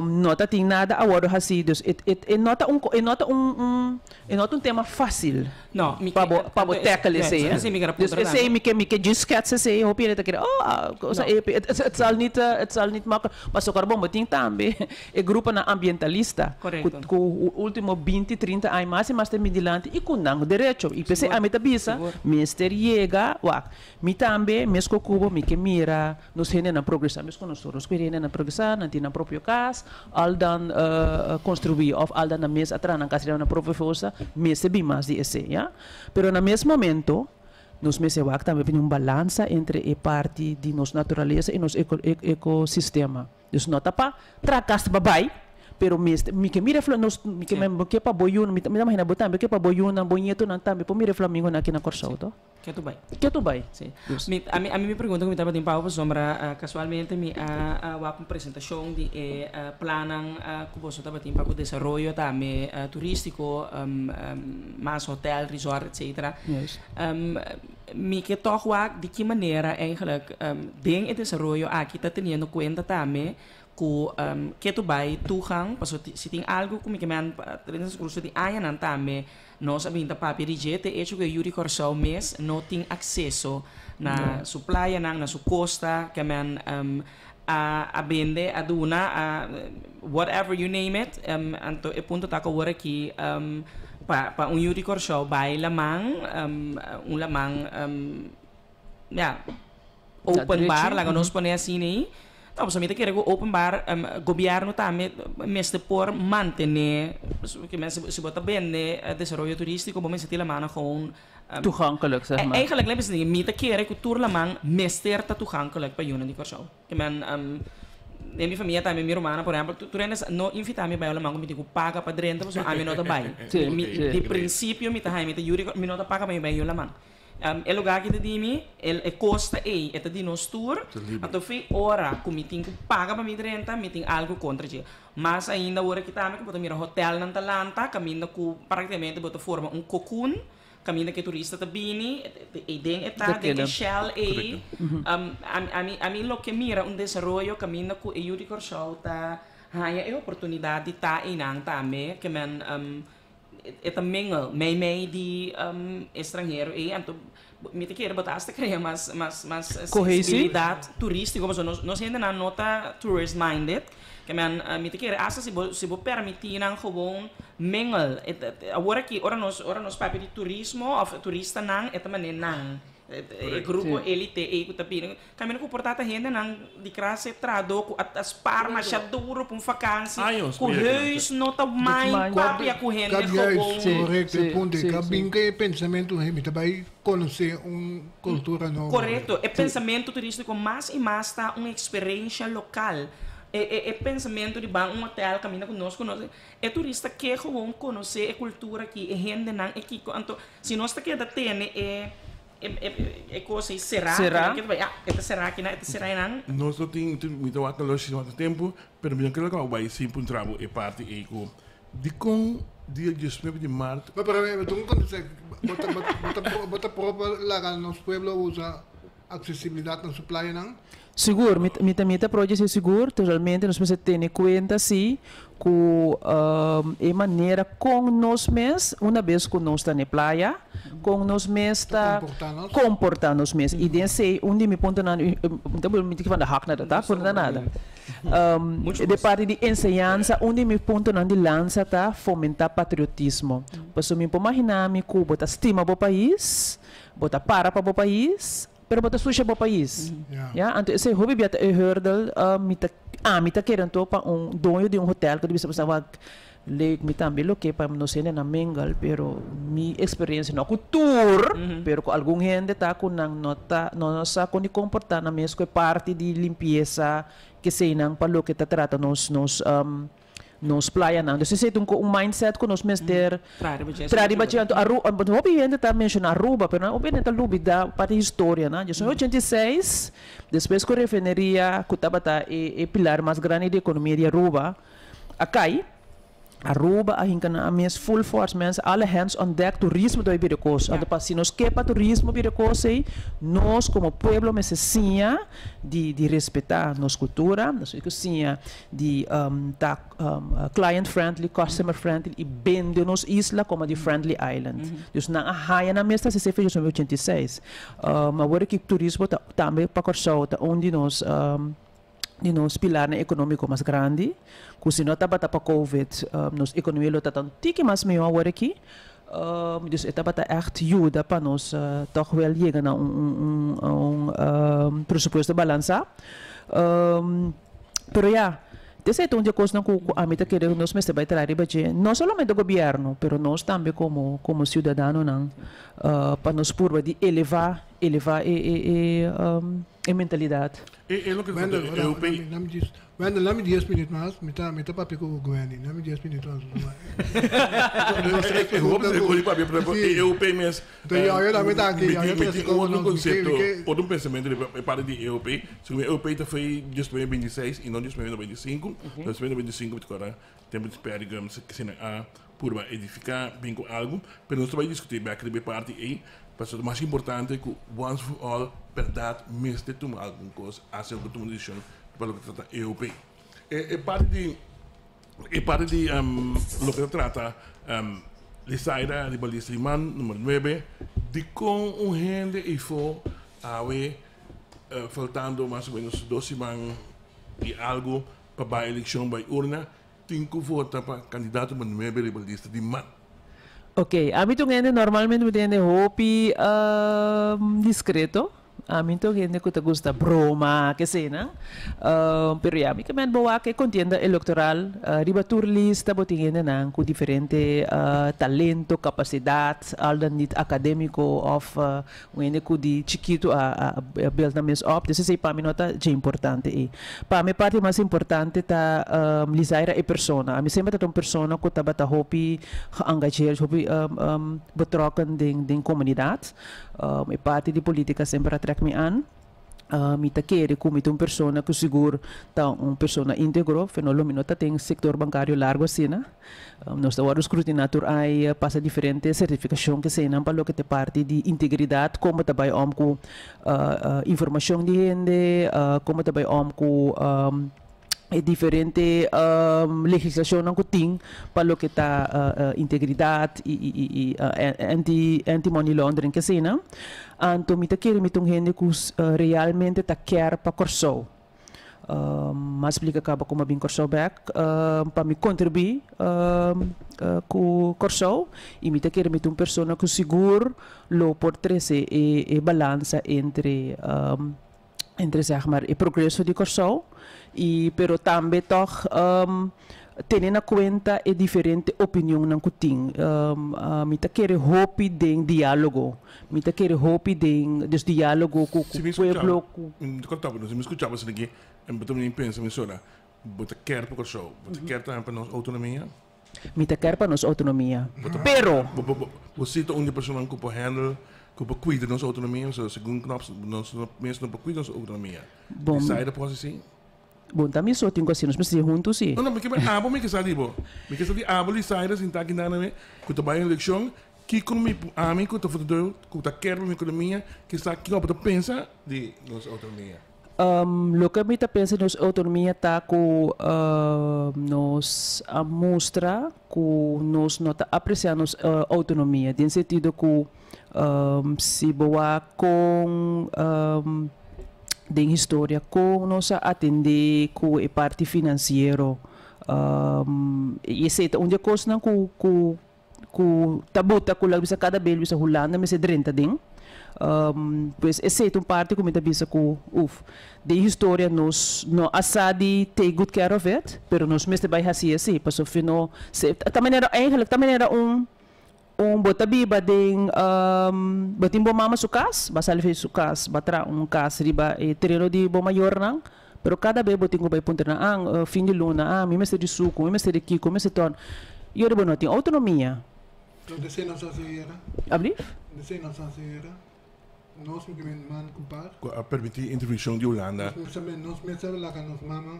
no ta tin nada a wordo haci, dus e, e, e no ta un, e no ta un, un, e no ta un tema facil No, mi pa ke, bo, pa bo anto es, tackle no, esey, esey mi ker a Dus puntra esey tambe. mi ke, mi ke djis schets esey, hopi hende ta kere, oh, ah, cosa No. e, het, het zal niet, het zal niet makkelijk, pasobra bon, bo tin tambe e gruponan ambientalista ku, Correcto. ku ultimo 20, 30 aña mas y mas ta bin dilanti y ku nan derecho. Y p'esey Sigur, ami ta bisa, sigur. mester yega, wak, Mi tambe, mesco cu bo, mi ke mira nos hendenan progresa mesco nos tur. Nos kere hendenan progresa, nan tin nan propio cas, al dan construi of al dan nan mes a traha nan cas riba nan propio forsa, mester bin mas di esey, ya. Pero na mes momento, nos mester wak tambe pa tin un balansa entre e parti di nos naturalesa y nos ecosistema. Dus no ta pa traha cas pa bay, pero mester, mi ke mira e fla, nos, mi ke, mi ke pa bo yunan, mi ta imagina bo tambe ke pa bo yunan, bo nietonan tambe por mira e flamingonan aki na Corsou, to. Ke tu bai. Ke tu bai. Sí. Dus. Mi, ami, ami mi pregunta ku mi tabatin pa bo pasobra kasualmente mi a a wak un presentashon di e plannan ku boso tabatin pa ku desaroyo tambe turístiko, mas hotel, resort, etcetera. Juist. Mi ke tòg wak di ki manera eigenlijk den e desaroyo aki ta teniendo kuenta tambe ku ke tu bai toegang, pasobra si tin algu ku mi ke men den transkurso di añanan tambe Nos a bin ta papia di dje te echo ku e yu di Kòrsou mes no tin akseso na su playanan, na su kosta, ke men a a bende, a duna, a whatever you name it. Anto e punto ta ku awor aki pa pa un yu di Kòrsou bai laman, un laman ya, open bar, laga nos pone asina ei. No, pasobra mi ta kere ku open bar, gobièrnu tambe mester por mantené, si bo ta bende desaroyo turístiko bo mester tin lamannan gewoon. Toegankelijk, zeg maar. Eigenlijk laat mi mi ta kere ku tur laman mester ta toegankelijk pa yunan di Kòrsou. Ke men, den mi famia tambe, mi rumannan por ehèmpel, tur hende sa no invitá mi bai un laman ku mi tin ku paga pa drenta pasobra ami no ta bai. Mi di prinsipio mi ta haña mi ta yu di mi no ta paga pa mi bai un laman. E lugar aki ta di mi, e kosta ei, e ta di nos tur. Anto fi ora ku mi tin ku paga pa mi drenta, mi tin algu kontra dje. Mas ainda ora ki tambe ku bo ta mira hotelnan ta lanta, kaminda ku praktikamente bo ta forma un cocoon, kaminda ku e turista ta bini, ei den e ta, den e shell ei. Ami, ami lo ke mira un desaroyo kaminda ku e yu di Kòrsou ta haña e oportunidat di ta einan tambe, ke men. E ta mengel mei mei di estranhero ei, anto mi ta kere bo ta hasta krea mas mas mas sensibilidat turístiko pasobra nos nos hendenan no ta tourist minded ke men mi ta kere hasta si bo si bo permití nan gewoon mengel awor aki ora nos ora nos papia di turismo òf turistanan e ta manera nan e grupo elite ei ku ta bini Kaminda ku por ta ta hendenan di klase trahadó ku a spar masha duro pa un fakansi, ku heus no ta mai papia ku hende gewoon. Korekto, e punto ei. Ka bin ku e pensamentu hei mi ta bai konosé un kultura nobo. Korekto, e pensamentu turístiko mas i mas ta un eksperensha lokal. E pensamentu di ban un hotel kaminda ku nos konosé, e turista ke gewoon konosé e kultura aki, e hendenan, e kiko. Anto si nos ta keda tene e. E kos ei será, Será. ke ta bai, ah, e ta será akinan, e ta será einan. Nos no tin, mi ta wak lo si wak tempu, pero mi no kere ku bai sin puntra bo e parti ei ku dikon dia diesnuebe di mart. No, pero mi tin un kontestá, bo ta, bo ta, bo ta pro pa laga nos pueblo usa aksesibilidat na su playanan? Sigur, mi mi ta mi ta pro djis sigur, totalmente nos mester tene kuenta si ku e manera kon nos mes una bes ku nos ta na e playa, kon nos mes ta komportá nos mes. I den esei un di mi puntonan, mi ta mi ta van de hak na de tak, por nada. De parti di enseñansa un di mi puntonan di lansa ta fomentá patriotismo. Pasobra mi por maginá mi ku bo ta stima bo pais, bo ta para pa bo pais, Pero bo ta susha bo pais. Ya, anto esei hopi bia ta e hurdle, mi ta, ami ta kere anto pa un doño di un hotel ku ta bisa bo wak leuk mi tambe lo ke pa nos hende nan mingle, pero mi experiencia no ku tur, pero ku algun hende ta ku nan no ta, no no sa kon di komporta nan mes ku e parti di limpiesa, keseinan pa loke ta trata nos nos nos playanan. Dus esei ta un un mindset ku nos mester traha riba dje. Anto Aruba, hopi hende ta menshoná Aruba, pero hopi hende ta lubidá parti di historia, nan. Dios nuebe ochenta i seis, despues ku refineria ku tabata e e pilar mas grandi di ekonomia di Aruba a kai, Aruba a hinka nan a mes full force, mensen, alle hands on deck, turismo ta bai bira kos. Anto pa si nos ke pa turismo bira kos ei, nos komo pueblo mester siña di di respetá nos kultura, nos tin ku siña di ta client friendly, customer friendly y bende nos isla como di friendly island. Dus nan a haya nan mes ta hasi esei for 1986. Awor aki turismo ta tambe pa Kòrsou ta un di nos di nos pilarnan ekonómiko mas grandi ku si no tabata pa covid nos ekonomia lo ta ta un tiki mas mihó awor aki. Dus e tabata ègt yuda pa nos tòg wèl yega na un un presupuesto balansá. Pero ya, esei ta un di e kosnan ku ku ami ta kere ku nos mester bai traha riba dje, no solamente gobièrnu, pero nos tambe komo komo siudadanonan, pa nos purba di elevá elevá e e e e mentalidat. E e loke ta Wendel, e ora, UP. lami, lami djis, Wendel, lami dies minuut mas, mi ta, mi ta papia ku Gwendy, lami dies minuut mas. E hopi ta rekordí papia, pero e EUP mes. Enton yo, yo tambe ta aki, Mi yo tin, mi trese tin komo otro nos, mi ke, konsepto, mi ke. otro pensamentu riba e parti di EOP. Segun mi EOP ta foi 1926 i no 1995. 1995 mi ta kòrda tempu di Perry Gumbs kese nan a purba edifiká bin ku algu. Pero nos ta bai diskutí bèk riba e parti ei, pasobra ta mas importante ku once for all bèrdat mester tuma algun kos, hasi algun tuma desishon pa loke ta trata EOP. E e parti di E parti di loke ta trata Lisaida riba lista di man numero nuebe, dikon un hende eifó awe faltando mas o menos dos siman i algu pa bai elekshon bai urna tin ku vota pa kandidato numero nuebe riba lista di man? Ok, ami ta un hende normalmente mi ta hende hopi diskreto. Ami ta un hende ku ta gusta broma, kesenan. Pero ya, mi ke men bo wak e kontienda elektoral. Riba tur lista bo tin hendenan ku diferente talento, kapasidat, al dan niet akadémiko òf un hende ku di chikitu a build nan mes op. Dus esei pa mi no ta dje importante ei. Pa mi e parti mas importante ta Lizaira e persona. Ami semper ta ta un persona ku tabata hopi geangageerd, hopi betrokken den komunidat. E parti di politica semper a trek mi an. Mi ta kere cu mi ta un persona cu sigur ta un persona integro, fe no lo mi no ta den sector bancario largo asina. Nos ta wordo scrutina tur ai pasa diferente certificacion kesenan pa loke ta e parti di integridad, con bo ta bay om cu informacion di hende, con bo ta bay om cu. E diferente legislacionnan cu tin pa loke ta integridad y y anti anti money laundering keseynan. Anto mi ta kere mi ta un hende cu realmente ta kier pa Corsou. Mi a splica caba como a bin Corsou bek pa mi contribui cu Corsou y mi ta kere mi ta un persona cu sigur lo por trece e balansa entre entre zeg maar e progreso di Kòrsou i pero tambe tòg tene na kuenta e diferente opinionnan ku tin. Mi ta kere hopi den diálogo, mi ta kere hopi den dus diálogo ku Si mi pueblo ku. Mi ta kòrta bo, si mi skucha bo esaki bo ta bini pensa mesora bo ta kèr pa Kòrsou, bo ta kèr tambe pa nos outonomia? Mi ta kèr pa nos outonomia, pero. Bo si ta un di e personanan ku por handle, ku por kuida nos outonomia? Pasobra segun Knops, nos mes no por kuida nos outonomia. Bon. Esei ta por hasi si? Bon, ta mi so tin ku hasi, nos mester huntu si. No, no, mi ke bai abo, mi ke sa di bo. Mi ke sa di abo, Lisaida, sinta aki nan awe, ku ta bai un elekshon, kiko mi, ami ku ta votador, ku ta kèr pa mi ekonomia, ke sa kiko abo ta pensa di nos outonomia? Loke mi ta pensa di nos autonomia ta ku nos a mustra ku nos no ta apresia nos autonomia den sentido ku si bo wak kon den historia kon nos a atende ku e parti finansiero i esei ta un di e kosnan ku ku ku ta buta ku lo bisa kada bel bisa Hulanda mester drenta den. Pues esei ta un parti ku mi ta bisa ku uf den historia nos no a sa di take good care of it pero nos mester bai hasi esei pasobra fi no ta manera eigenlijk ta manera un un bo ta biba den bo tin bo mama su kas bo a sali for su kas bo a traha un kas riba e tereno di bo mayornan pero kada bes bo tin ku bai puntra nan ah fin di luna ah mi mester di suku mi mester di kiko mi mester ton y ora bo no tin outonomia. No desei nos hasi era. Ablief? Desei nos hasi era. Nos mi kimen man ku par. Ku a permití intervenshon di Hulanda. Nos mester nos mester laga nos mama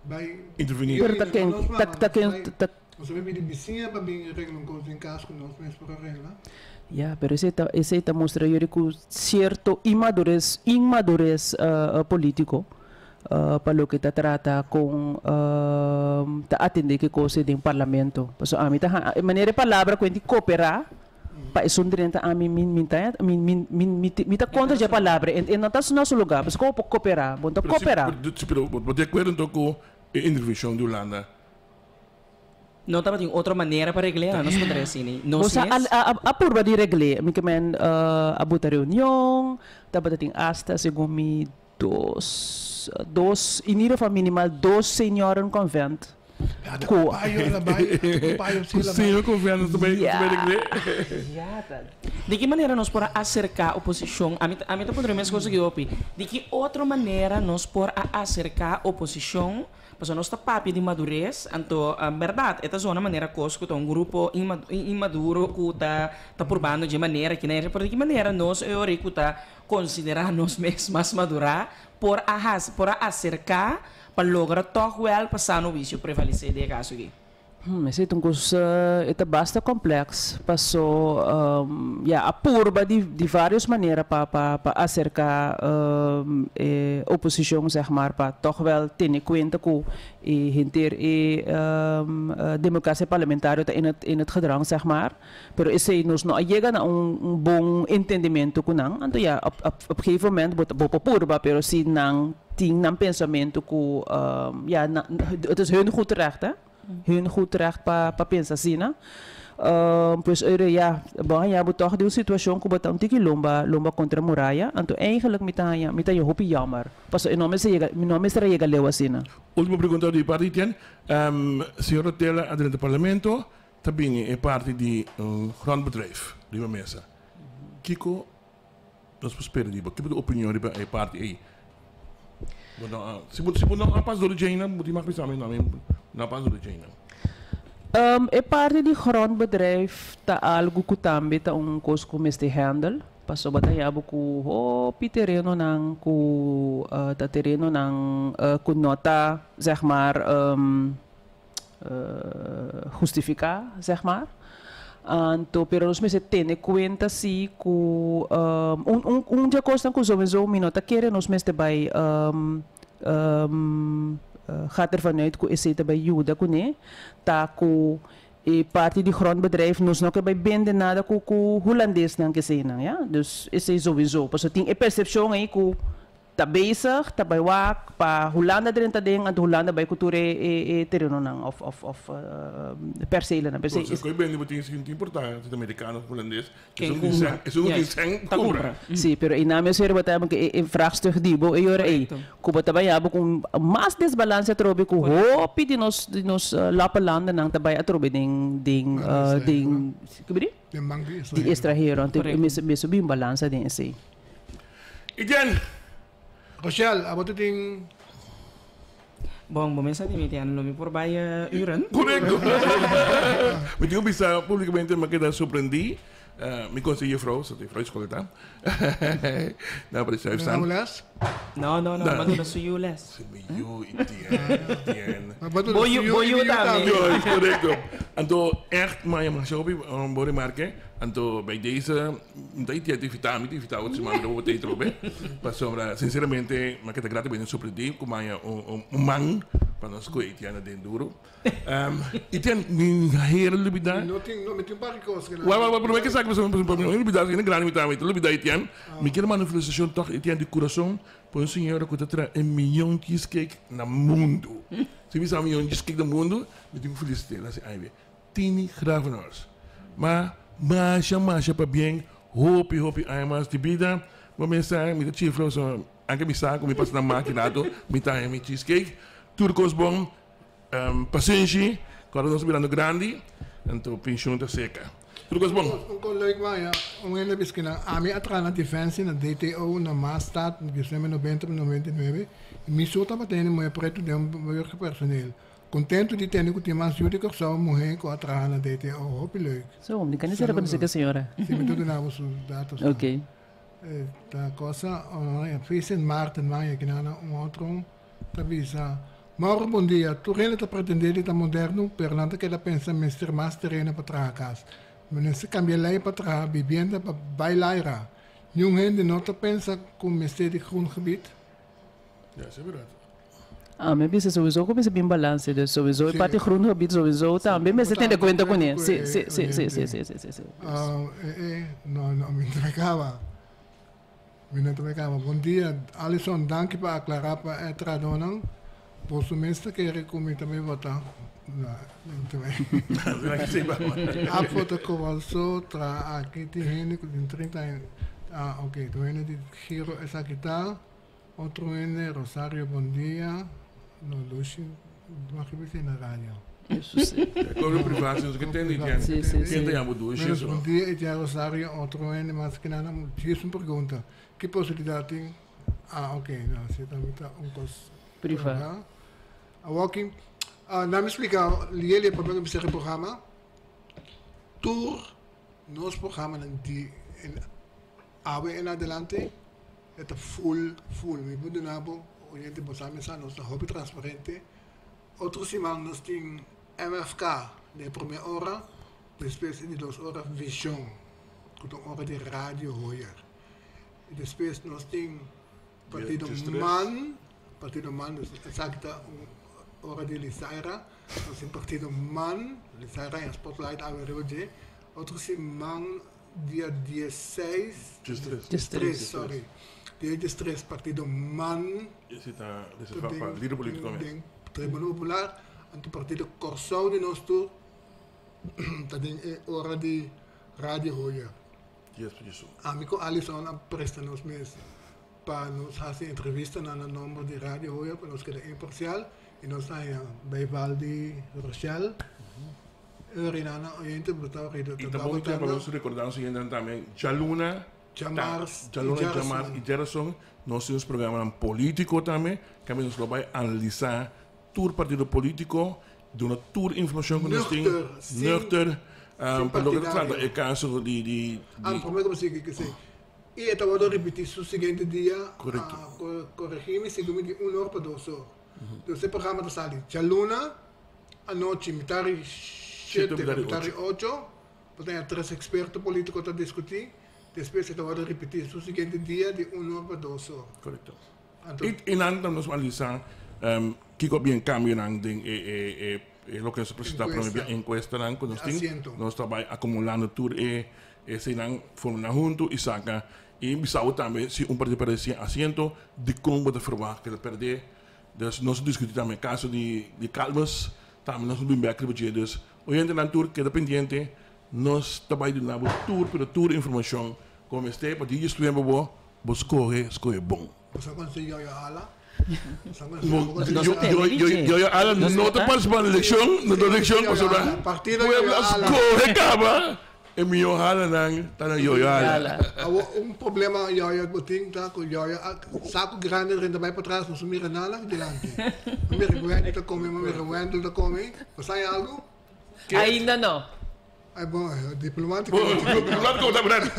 bai. Intervení. Pero ta ken ta ta ken ta. Nos a bin pidi bisiña pa bin regla un kos den kas ku nos mes por a regla. Ya, pero esei ta esei ta mustra yori ku sierto inmadures inmadures politiko pa loke ta trata kon ta atende ki kos ei den parlamento. Pasobra ami ta haña e manera e palabra ku hende koperá pa esun drenta ami mi mi ta mi mi mi mi ta kontra dje palabra e no ta na su lugá. Pasobra kon bo por koperá? Bo no ta koperá. Pero si pero bo ta di akuerdo anto ku e intervenshon di Hulanda? No tabatin otro manera pa regl'é, nos puntra asina. Nos Nos a mes. a a purba di regl'é. Mi ke men a buta reunion, tabata tin asta segun mi dos dos in ieder geval minimal dos seniorenconvent Ja, de ku payo la bai, de payo sí Ku la bai. senior convent nos ta bai nos ta bai regl'é. Ja, ta. Di ki manera nos por a aserká oposishon? Ami ta ami ta puntra mes kos aki hopi. Di ki otro manera nos por a aserká oposishon? Pasobra nos ta papia di madurez, anto berdad e ta zona manera cos cu ta un grupo inmaduro cu ta ta purbando dje manera aki na pero di ki manera nos e ora cu ta considera nos mes mas madura por a haci por a acerca pa logra tog wel pa sano huicio prevalece den e caso aki? Esei ta un kos e ta basta kompleks paso ya a purba di di varios manera pa pa pa aserka e oposishon zeg maar pa tòg wèl tene kuenta ku e henter e demokrasia parlamentario ta in het in het gedrang zeg maar pero esei nos no a yega na un un bon entendimentu ku nan anto ya op op op gegeven moment bo ta bo por purba pero si nan tin nan pensamentu ku ya nan het is hun goed recht hè. Hun goed recht pa pa pensa asina. Pues ora ya bo haña bo tòg den un situashon ku bo ta un tiki lomba lomba kontra muraya, anto eigenlijk mi ta haña mi ta haña hopi yammer, pasobra e no mester yega mi no mester a yega leu asina. Ultimo pregunta di parti Etienne. Señor Rotela a drenta parlamento, ta bini e parti di grondbedrijf riba mesa. Kiko Nos por spera di bo. Kico bo ta opinion riba e parti ey? Bo no a, si bo, si bo no a pas door di djeinan, bo tin mag bisa mi, no, mi no a pas door di djeinan. E parti di grondbedrijf ta algo cu tambe ta un cos cu mester handle, pasobra ta yabo cu hopi terenonan cu ta terenonan cu no ta, zeg maar, hustifiká, zeg maar. Anto, pero nos mester tene kuenta si ku un un un di e kosnan ku sowieso mi no ta kere nos mester bai gaat ervan uit ku esei ta bai yuda kuné, ta ku e parti di grondbedrijf nos no ke bai bende nada ku ku hulandesnan ke eseinan ya. Dus esei sowieso pasobra tin e persepshon ei ku Ta bezig ta bai wak pa Hulanda drenta den anto Hulanda bai ku tur e e terenonan of of of perselennan. P'esei Entonces koe bende bo tin si tin importa si ta merikano of hulandes esun ku tin sèn esun ku tin sèn kumpra. Si pero einan mes heri bo ta habi e vraagstuk di bo e yora ei ku bo ta bai habi ku mas desbalans atrobe ku hopi di nos di nos lappenlandennan ta bai atrobe den den den kibi di? Di estrahero anto mester mester bin balansa den esei. Etienne! Rochelle, abo ta tin. Bon, bo mester di mi, Etienne, lo mi por bai uren. Korekto! Mi tin ku bisa públikamente mi a keda sorprendí. Mi konse jefrou, so jefrou di skol ta. Na por esei staan. Bo les? No, no, no, mi a duna su yu les. Si mi yu, Etienne, Etienne. Bo yu, bo yu tambe. Korekto. Anto ègt maya masha hopi bo remarke. Anto bij deze Mi ta itié invitá, mi ta invitá otro siman mi ta bobo tei trobe. Pasobra sinceramente mi a keda grato bini sorprendí ku maya un un man pa nos koe Itiana den duro. Itian mi hera lubidá. Mi no tin, no, mi tin un par di kos ku nan. Wak wak wak promé ke esaki pasobra mi no lubidá asina grandi mi ta mi ta lubidá Itian. Mi kier manda un felisitashon tòg Itian di kurason pa un señora ku ta traha e miyon cheesecake na mundu. Si mi sa miyon cheesecake na mundu mi tin ku felisit'é. Lasi ai be. Tini Gravenhorst. Ma masha masha pabien, hopi hopi aña mas di bida. Bo mester mi ta chifla so anke mi sa ku mi pasa na maki rato mi ta haña mi cheesecake. Tur kos bon, pasenshi, ku ora nos ta birando grandi anto penshun ta seka. Tur kos bon. Un kos leuk maya, un hende bisa kinan ami a traha na Defensie na DTO na Maasstad diecinuebe noventa pa noventa i nuebe i mi so tabata hende muhe pretu den burgerpersoneel. Kontentu di tende ku tin mas yu di Kòrsou muhé ku a traha na DTO. Hopi leuk. So, mi ka ni sa rekonosé ku e señora. Si, mi ta duna bo su datos. Ok. Ta kosa, Vincent Maarten man aki nan un otro ta bisa, Mauro bon dia, tur hende ta pretendé di ta moderno, pero nan ta keda pensa mester mas tereno pa traha kas. Mester kambia lei pa traha bibienda pa bai laira. Niun hende no ta pensa ku mester di groengebied. Ja, esei berdad. Ami a bisa sowieso ku mester bin balanse, dus sowieso e parti groengebied sowieso tambe mester tene kuenta kuné. Si, si, si, si, si, si, si, si, si. No, no, mi no ta kaba. Mi no ta kaba. Bon dia, Alison, danki pa aklará pa e trahadónan. Boso mes ta kere ku mi tambe vota? No, mi no ta bai. A foto kobalso traha aki tin hende ku tin 30 aña. Ah, ok, tur hende di Giro esaki ta. Otro hende, Rosario bon dia, no Lushi no aki bisa na radio. Eso si. Cobra privacy no ke tende itian. Si si si. Ken ta yama Dushi Menos eso. bon dia itian Rosario otro hende mas ke nada djis un pregunta ki posibilidad tin ah ok no si tambe ta un kos Priva. Awoki nan mi splika lieli prome ku mi sera e programa tur nos programanan di awe en adelante E ta full full mi por duna bo oyente bo sa mi sa nos ta hopi transparente otro siman nos tin MFK den e prome ora despues e di dos ora vision ku ta un ora di radio hoyer y despues nos tin partido man partido man esaki ta un ora di Lisaira nos tin partido man Lisaira en spotlight awe riba dje otro siman Dia diesseis, diestres, sorry, dia diestres partido man Esi ta reserva pa lider politico mes. Den Tribuna Popular, anto partido Kòrsou di nos tur ta den e ora di Radio Hoyer. Dies pa diesun. Ami ku Alison a presta nos mes pa nos hasi entrevistanan na nomber di Radio Hoyer pa nos keda imparsial i nos haña bijval di Rochelle. Rinana oyente bo ta I ta bon pa nos recorda nos oyentenan tambe djaluna Djamars djaluna djamars i djarason nos tin nos programanan politico tambe kaminda nos lo bai analisa tur partido politico duna tur informacion ku nos tin nuchter pa loke ta trata e caso di di Ah prome ku bo sigui ke si i e ta wordo ripiti su siguiente dia coregi mi segun mi di un or pa dos or dus e programa ta sali djaluna Anochi mitari shete pa mitari ocho, bo ta haña tres eksperto polítiko ta diskutí, despues e ta wòrdu ripití su siguiente dia di un or pa dos or. Korekto. I nan ta nos analisá Kiko bien cambio nan den e loke nos a presenta prome bia encuesta nan cu nos tin. Nos ta bay acumulando tur e eseynan forma nan hunto y saca y bisa bo tambe si un partido perde 100 asiento dicon bo ta verwacht cu el a perde. Dus nos a discuti tambe e caso di Calmes tambe nos a bin bek riba dje. Dus oyentenan tur keda pendiente nos ta bay duna bo tur pero tur informacion cu mester pa di dje bo bo scoge scoge bon. Bo sa kon si Yoyo Ala? Yoyo Ala no ta participa na eleccion, na eleccion pasobra pueblo a scoge caba e miyo halanan ta na Yoyo Ala. Awor un problema Yoyo bo tin ta cu Yoyo saco grandi renta bay patras no su mira nada dilanti. No mira Wendy ta come, no mira Wendel ta come. Bo sa algo? Ainda no. Ay bon, diplomatico. Diplomatico ta brad.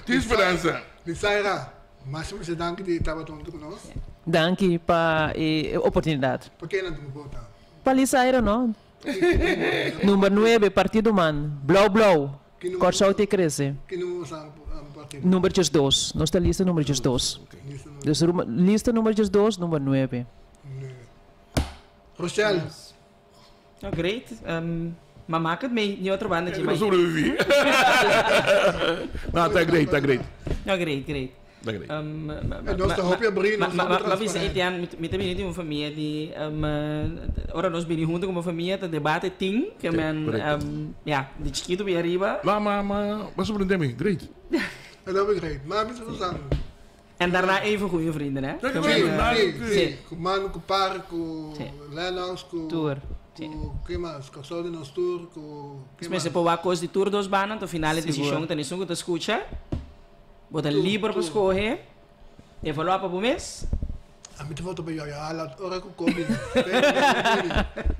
Tin speransa. Lisaira, masha masha danki di tabata hunto cu nos. Danki pa e oportunidad. Pa ken nan ta vota? Pa Lisaira no. Number 9, Partido Man. Blauw blauw. Kòrsou te krese. Ki number sa partido? Number 12. Nos ta lista number 12. Dus lista number 12, number 9. Rochelle. Oh, great. Maar maak het mee, die otro banda. Ik wil sobrevivi. No, ta great, ta great. No, great, great. Ta great. Nos ta hopi abrí, nos hopi Ma bisa Etienne, mi ta bini di un famia di ora nos bini hunto como famia ta debate tin, ke men ya, di chikitu bi ariba. Ma, ma, ma, bo a sorprende mi, great. E ta hopi great. Ma bisa Susan. En daarna even goeie vrienden, hè? Sí, sí. Ku Manu, ku Par, ku Lennox, ku Tur. Ku ke mas? Kòrsou di nos tur, ku ke mas? Mester por wak kos di tur dos banda, anto final e desishon ta esun ku ta skucha. Bo ta liber pa skohe, evaluá pa bo mes. Ami ta vota pa Yoyo Alat ora ku Kobe.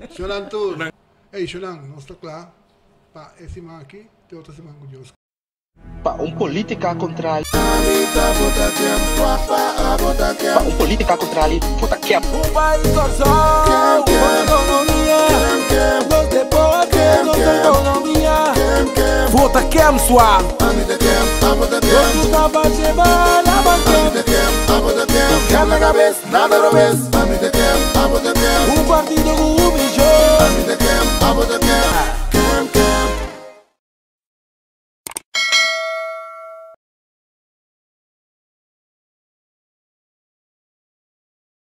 Shonan tur. Ey shonan, nos ta kla pa e siman aki, te otro siman ku Dios. Pa un politica contrali. Pa un politica contrali vota kep. Un pais Kòrsou, nos ekonomia, nos deporte, nos ekonomia. Vota kem swa. Nos tur ta pa jeba la banket. Ku kem na kabes, nada robes. Un partido ku.